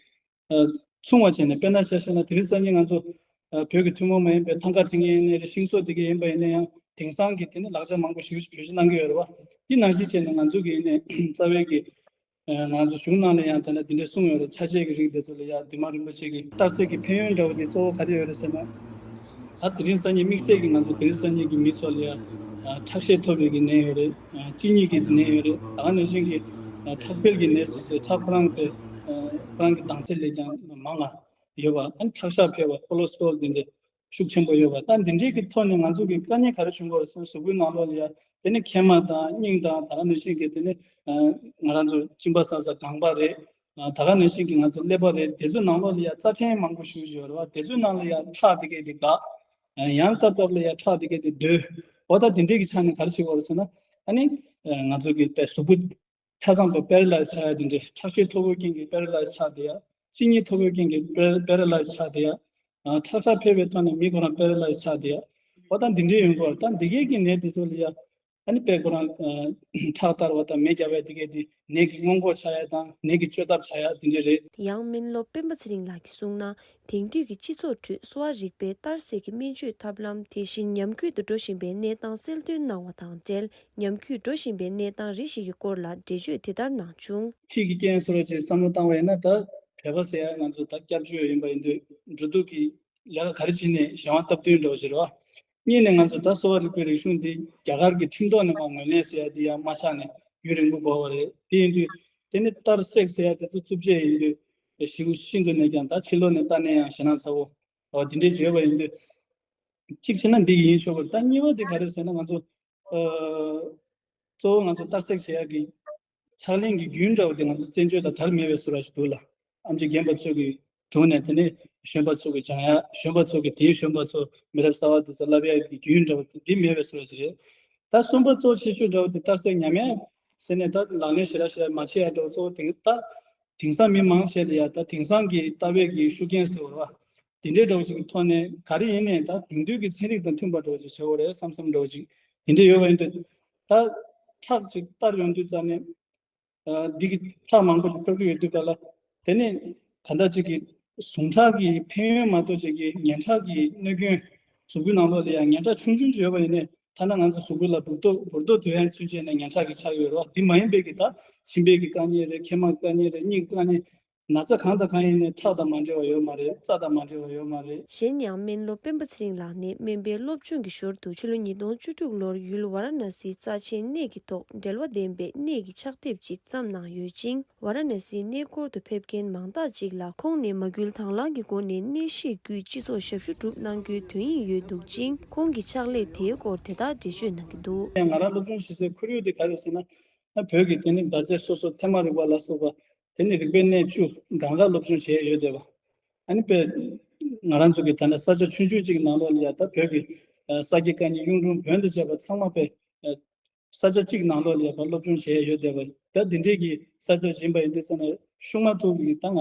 ཨ་མཚུངས་པ་བྱས་ནས། དཔེར་ན་ཆ་བཞག་ན་དེ་རིང་སང་ཉིན་ང་ཚོ་ཨ་བོད་ཀྱི་ཐུན་མོང་མ་ཡིན་པའི་ཐང་ག་འབྲི་མཁན་ཡིན་ནའི་རེད། ཤིང་བཟོ་འདི་གའི་ཡིན་པ་ཡིན་ན་ཡང་དེང་སང་གི་དེ་ནི་ལག་ཆ་མང་པོ་ཞིག་བེད་སྤྱོད་གནང་གི་ཡོད་རེད་བ། འདི་ནང་བཞིན་བྱས་ནས་ང་ཚོ་གི་ཡིན་ནའི་རྩ་བའི་གི་ང་ཚོ་གཞུང་ནང་ལ་ཡང་དེ་འདྲ་འདི་འདྲ་གསུངས་ཡོད་རེད། ཆ་ཤས་ཀྱི་རིགས་དེ་ཚོ་ལ་ཡང་འདུས་མ་རིན་པོ་ཆེ་གི་གཏར་སྲེག་གི་ཕན་ཡོན་འདྲ་བོ་དེ་གཙོ་བོ་ག་རེ་ཡོད་རེད་ཟེར་ན། ད་དེ་རིང་སང་ཉིན་དམིགས་བསལ་གྱི་ང་ཚོ་དེ་རིང་སང་ཉིན་གྱི་མི་ཚོ་ལ་ཡང་ཁྲག་ཤེད་མཐོ་བའི་གི་ནད་ཡོད་རེད། གཅིན་སྙི་གི་ནད་ཡོད་རེད། ད་ག་ནང་བཞིན་གྱི་ཁྲག་འཕེལ་གྱི་ནད་ཟེར་ཏེ་ཁྲག་ཁོ་རང་གི་ཁོ་རང་གི་ལྡང་ཚད་ལས་ཀྱང་མང་ང་ཡོད་པ། ཨ་ནི་ཁྲག་ཤ་འཕེལ་བ། ཁོ་ལེ་སི་ཊོ་རོལ་དེ་འདྲ་ཤུགས་ཆེན་པོ་ཡོད་པ། ད་འདི་འདྲའི་གི་ཐོག་ནས་ང་ཚོ་གི་དཀའ་ངལ་ག་རེ་བྱུང་གི་ཡོད་རེད་ཟེར་ན། གཟུགས་པོའི་ནང་ལོགས་ལ་ཡ་དེ་ནི་མཁལ་མ་དང་སྙིང་དང་། ད་ག་ནང་བཞིན་གི་དེ་ནི་ང་རང་ཚོ་གཅིན་པ་ཟ་ས་ལྒང་པ་རེད། ད་ག་ནང་བཞིན་གྱི་ང་ཚོ་ཀླད་པ་རེད། དེ་ཚོའི་ནང་ལོགས་ལ་ཡ་རྩ་ཕྲན་མང་པོ་ཞེ་པོ་ཅིག་ཡོད་རེད་བ། དེ་ཚོའི་ནང་ལ་ཡ་ཁྲག་དེ་གས་དེ་འགག་ཡང་སྐབས་སྐབས་ལ་ཡ་ཁྲག་དེ་གས་དེ་རྡོལ། འོ་ད་དེ་འདྲས་ཀྱི་ཆ་ནས་ག་རེ་བྱེད་དགོས་རེད་ཟེར་ན། ཨ་ནི་ང་ཚོ་གི་པའི་གཟུགས་པོ་ཆ་ཚང་དུ་པེ་ར་ལའི་ཛི་ཆགས་ཡ་དེ་འདྲས། ཁྲག་ཤེད་མཐོ་པོའི་རྐྱེན་གྱིས་པེ་ར་ལའི་ཛི་ཆགས་བསྡད་ཡ། གཅིན་སྙི་མཐོ་པོའི་རྐྱེན་གྱིས་པེ་པེ་ར་ལའི་ཛི་ཆགས་བསྡད་ཡ། ཁྲག་ཤ་འཕེལ་བའི་ཐོག་ནས་མི་ཁོ་རང་པེ་ར་ལའི་ཛི་ཆགས་བསྡད་ཡ། འོ་ད་འདི་འདྲས་ཡོང་གི་ཡོད་རེད། ད་འདི་གས་ཀྱི་ནད་དེ་ཚོ་ལ་ཡ། ཨ་ནི་དཔེ་ཁོ་རང་ཁྲག་གཏར་བ་དང་མེ་བརྒྱབ་པ་དེ་གས་དེ་ནད་ཀྱི་སྔོན་འགོག་བྱ་ཡ་དང་ནད་ཀྱི་བཅོས་ཐབས་བྱ་ཡ་དེ་འདྲས་རེད། ཡང་སྨན་སློབ་སྤེན་པ་ཚེ་རིང་ལགས་ཀྱིས་གསུངས་ན། དེང་དུས་ཀྱི་སྤྱི་ཚོགས་ཁྲོད་གསོ་བ་རིག་པའི་གཏར་སྲེག་གི་སྨན་བཅོས་ཐབས་ལམ། དེ་བཞིན་ཉམས་རྒུད་དུ་འགྲོ་བཞིན་པའི་གནས་སྟངས་གསལ་སྟོན་གནང་བ་དང་འབྲེལ། ཉམས་རྒུད་འགྲོ་བཞིན་པའི་གནས་སྟངས་རེ་ཞིག་གི་སྐོར་ལ་འགྲེལ་བརྗོད་དེ་ལྟར་གནང་བྱུང་། ཁྱེད་ཀྱི་རྐྱེན་སོར་ཅིག་བསམ་བློ་བཏང་བ་ཡིན་ན། ད་བོད་པ་ཟེར་ཡ་ང་ཚོ་ད་སྐྱབས་བཅོལ་ཡིན་པ་ཡིན་དུས་འགྲོ་འདུག་གི་ལས་ཀ་ག་རེ་བྱས་ནས་གཞན་དབང་སྟབས་བསྟུན་འདྲ་བོ་ཞིག་རེད་བ། གཉིས་ནས་ང་ཚོ་ད་གསོ་བ་རིག་པའི་རིག་གཞུང་འདི་རྒྱ་གར་གྱི་ཁྲིམས་ཐོག་ནས་མར་ངོས་ལེན་ཟེར་ཡ་འདི་ཡང་མ་ཆགས་ནས་ཡུན་རིང་པོ་འགོར་བ་རེད། དེ་ཡིན་དུས་དེ་ནི་གཏར་སྲེག་ཟེར་ཡ་དེ་ཚོ་རྩུབ་ཆེ་ཡིན་དུས་ཞེ་པོ་ཤིན་ཏུ་ནས་ཀྱང་ད་ཕྱི་ལོགས་ནས་ལྟ་ནས་ཡང་ཞེད་སྣང་ཚ་བོ་འོ་འདི་འདྲས་བརྗོད་པ་ཡིན་དུས་གཅིག་བྱས་ན་འདི་ཡིན་ཆོག་གི་རེད། ད་གཉིས་པ་དེ་ག་རེ་ཟེར་ན། ང་ཚོ་གཙོ་བོ་ང་ཚོ་གཏར་སྲེག་བྱེད་ཡག་གི་ཕྱག་ལེན་གྱི་རྒྱུན་འདྲ་བོ་དེ་ང་ཚོ་བཙན་བྱོལ་དང་དར་མེད་པའི་བཟོ་འདྲ་ཞིག་འདུག་ལ། ཨེམ་ཆི་རྒན་པ་ཚོ་གི་དྲུང་ནས་དེ་ནས་གཞོན་པ་ཚོ་གི་སྦྱང་ཡ། གཞོན་པ་ཚོ་གི་དེའི་གཞོན་པ་ཚོ་མི་རབས་གསར་བ་དེ་ཚོ་བསླབ་ཡ་གི་རྒྱུན་འདྲ་བོ་དེ་འདི་མེད་པའི་བཟོ་འདྲ་ཞིག་རེད། ད་གསུམ་པ་གཙོ་ཆེ་ཤོས་འདྲ་བོ་དེ་གཏར་སྲེག་ཉམས་ཡ་ཟེར་ནས་ད་ལག་ལེན་ཞེ་དྲག་ཞེ་དྲག་མ་བྱེད་ཡ་འདྲ་བོ་གཙོ་བོ་དེ་ད་དེང་སང་མི་མང་ཆེ་ལ་ཡ་ད་དེང་སང་གི་ལྟ་བའི་གི་ཤུགས་རྐྱེན་ཟེར་བ་རེད་བ། དེ་འདྲའི་འདྲ་བོ་ཅིག་གི་ཐོག་ནས་ག་རེ་ཡིན་ནའི་ད་དེང་དུས་ཀྱི་ཚན་རིག་དང་མཐུན་པ་འདྲ་བོ་ཅིག་བྱེད་དགོས་རེད་བསམ་བསམ་འདྲ་བོ་ཅིག་དེ་འདྲ་ཡོད་པ་ཡིན་དུས་ད་ཁྲག་ཅིག་གཏར་ཡོང་དུས་ཙམ་ནས་འདི་གི་ཁྲག་མང་པོ་ཅིག་གཏོར་གྱི་ཡོད་དུས་ད་ལ་དེ་ནས་ག་འདྲ་ཅིག་གི་ཟུངས་ཁྲག་གི་ཕན་ཡོན་མ་གཏོགས་ཅིག་གི་ངན་ཁྲག་གི་གནོད་སྐྱོན་གཟུགས་པོའི་ནང་ལོགས་ལ་ཡང་ངན་ཁྲག་ཆུང་ཆུང་ཅིག་ཡོད་པ་ཡིན་ནའི་ཐ་ན་ང་ཚོ་གཟུགས་པོ་ལ་འབུར་ཏོག་འབུར་ཏོག་དོད་ཡན་ཚུན་ཆད་ནས་ངན་ཁྲག་གི་ཆགས་ཡོད་རེད་བ། འདི་མ་ཡིན་པའི་གི་ད་མཆིན་པའི་གི་དཀའ་ངལ་རེད། མཁལ་མ་དཀའ་ངལ་རེད། སྙིང་དཀའ་ངལ། ན་ཚ་གང་དང་གང་ཡིན་ནའི་ཁྲག་དང་མ་འབྲེལ་བ་ཡོད་མ་རེད། རྩ་དང་མ་འབྲེལ་བ་ཡོད་མ་རེད། གཞན་ཡང་སྨན་སློབ་སྤེན་པ་ཚེ་རིང་ལགས་ནས་སྨན་པའི་སློབ་སྦྱོང་གི་ཞོར་དུ་ཕྱི་ལོ་ཉིས་སྟོང་བཅུ་དྲུག་ལོར་ཡུལ་ཝཱ་ར་ཎ་སིའི་རྩ་ཆེན་གནས་ཀྱི་ཐོག་འབྲེལ་བ་ལྡན་པའི་གནས་ཀྱི་ཕྱག་དེབ་ཅིག་བརྩམས་གནང་ཡོད་ཅིང་། ཝཱ་ར་ཎ་སིའི་གནས་སྐོར་དུ་ཕེབས་མཁན་མང་དག་ཅིག་ལ་ཁོང་ནས་མ་བསྐུལ་དང་བླངས་ཀྱི་སྒོ་ནས་གནས་བཤད་བརྒྱུད་སྤྱི་ཚོགས་ཞབས་ཞུ་སྒྲུབ་གནང་རྒྱུའི་དོན་ཡིག་ཡོད་འདུག་ཅིང་། ཁོང་གི་ཕྱག་ལས་དེའི་སྐོར་དེ་ལྟར་འགྲེལ་བརྗོད་གནང་གི་འདུག་ང་རང་སློབ་སྦྱོང་བྱེད་སའི་ཁོར་ཡུག་དེ་ག་རེ་ཟེར་ན། ད་བོད་ཀྱི་དེ་ནི་མདའ་རྩེད་སོ་སོ་ཐེངས་མ་རིག་པ་ལ་སོགས་པ་དེ་ནི་རིག་པའི་གནས་བཅུ་གང་ག་སློབ་སྦྱོང་བྱས་ཡོད་བསྡད་པ། ཨ་ནི་དཔེ་ང་རང་ཚོ་གི་ད་ལྟ་ས་ཆ་ཆུང་ཆུང་ཅིག་ནང་ལོགས་ལ་ཡ་ད་བོད་ཀྱི་ས་དགེ་བཀའ་རྙིང་གཡུང་དྲུང་བོན་དང་བཅས་པ་ཚང་མ་དཔེ་ས་ཆ་གཅིག་ནང་ལོགས་ལ་ཡ་ཕར་སློབ་སྦྱོང་བྱས་ཡོད་བསྡད་པ། ད་འདི་འདྲའི་གི་ས་ཆ་ཡིན་པ་ཡིན་དུས་ཙམ་ནས་ཤུགས་མ་ཐུག་གི་ད་ང་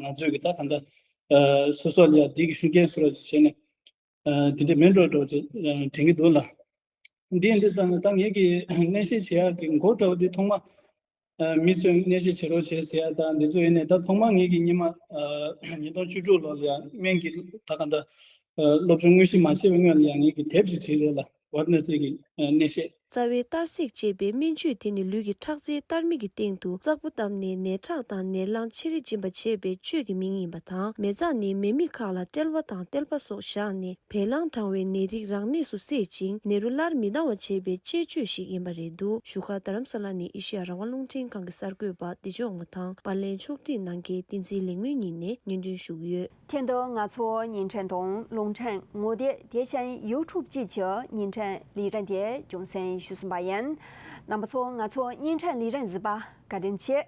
ང་ཚོས་གི་ད་གང་ལྟར་སོ་སོ་ལ་ཡ་འདི་གི་ཤུགས་རྐྱེན་བཟོ་རོགས་བྱས་ནས། དེ་འདྲ་མིན་འགྲོ་འགྲོ་ཅེས་དྲན་གྱི་འདུག་ལ། འདི་ཡིན་དུས་ཙམ་ནས་ད་ངེད་ཀྱིས་གནས་བཤད་བྱེད་ཡག་གི་མགོ་འདྲ་བོ་འདི་ཐོག་མ་མི་ཚོས་གནས་བཤད་བྱེད་རོགས་བྱེད་ཟེར་ཡག་དང་འདི་ཚོ་ཡིན་ནས། ད་ཐོག་མ་ངེད་ཀྱིས་སྔོན་མ་ཉིས་སྟོང་བཅུ་དྲུག་ལོ་ལ་ཡང་སྨན་གྱི་ད་ག་འདྲ་སློབ་སྦྱོང་དངོས་གཞི་མ་བྱས་པའི་སྔོན་ལ་ཡང་ངེད་ཀྱིས་དེབ་ཅིག་བྲིས་རེད་ལ། ཝཱ་ར་ཎ་སི་གི་གནས་བཤད། རྩ་བའི་གཏར་སྲེག་ཅེས་པའི་སྨན་བཅོས་དེ་ནི་ལུས་ཀྱི་ཁྲག་རྩའི་གཏར་མའི་གི་སྟེང་དུ་བཙག་འབུ་བཏབ་ནས་ནད་ཁྲག་དང་ནད་རླངས་ཕྱི་རུ་འབྱིན་པ་བྱེད་པའི་བཅོས་ཀྱི་མིང་ཡིན་པ་དང་། མེ་བཙའ་ནི་མེ་མིག་ཁག་ལ་དཔྲལ་བ་དང་ཏེལ་པ་སོགས་བཞག་ནས་བད་གླང་གྲང་བའི་ནད་རིགས་རང་གནས་སུ་བསྲེག་ཅིང་ནད་རོ་སླར་མི་ལྡང་བ་བྱེད་པའི་དཔྱད་བཅོས་ཤིག་ཡིན་པ་རེད་འདུག་བཞུགས་སྒར་རྡ་རམ་ས་ལ་ནས་ཨེ་ཤེ་ཡ་རང་དབང་རླུང་འཕྲིན་ཁང་གི་གསར་འགོད་པ་བདེ་མཆོག་དབང་མོ་དང་པར་ལེན་ཕྱོགས་སྒྲིག་གནང་མཁན་བསྟན་འཛིན་ལེགས་སྨོན་གཉིས་ནས་སྙན་སྒྲོན་ཞུ་གི་ཡོད། ཐེངས་འདིར་ང་ཚོ་བརྙན་འཕྲིན་དང་རླུང་འཕྲིན་ངོ་དེབ་དེ་བཞིན་ཡུ་ཊུབ་བཅས་ཀྱི་བརྙན་འཕྲིན་ལས་རིམ་དེ་རྒྱང་སྲིང་ཞུས་ཟིན་པ་ཡིན། རྣམ་པ་ཚོ་ང་ཚོ་བརྙན་འཕྲིན་ལས་རིམ་གཟིགས་པར་བཀའ་དྲིན་ཆེ།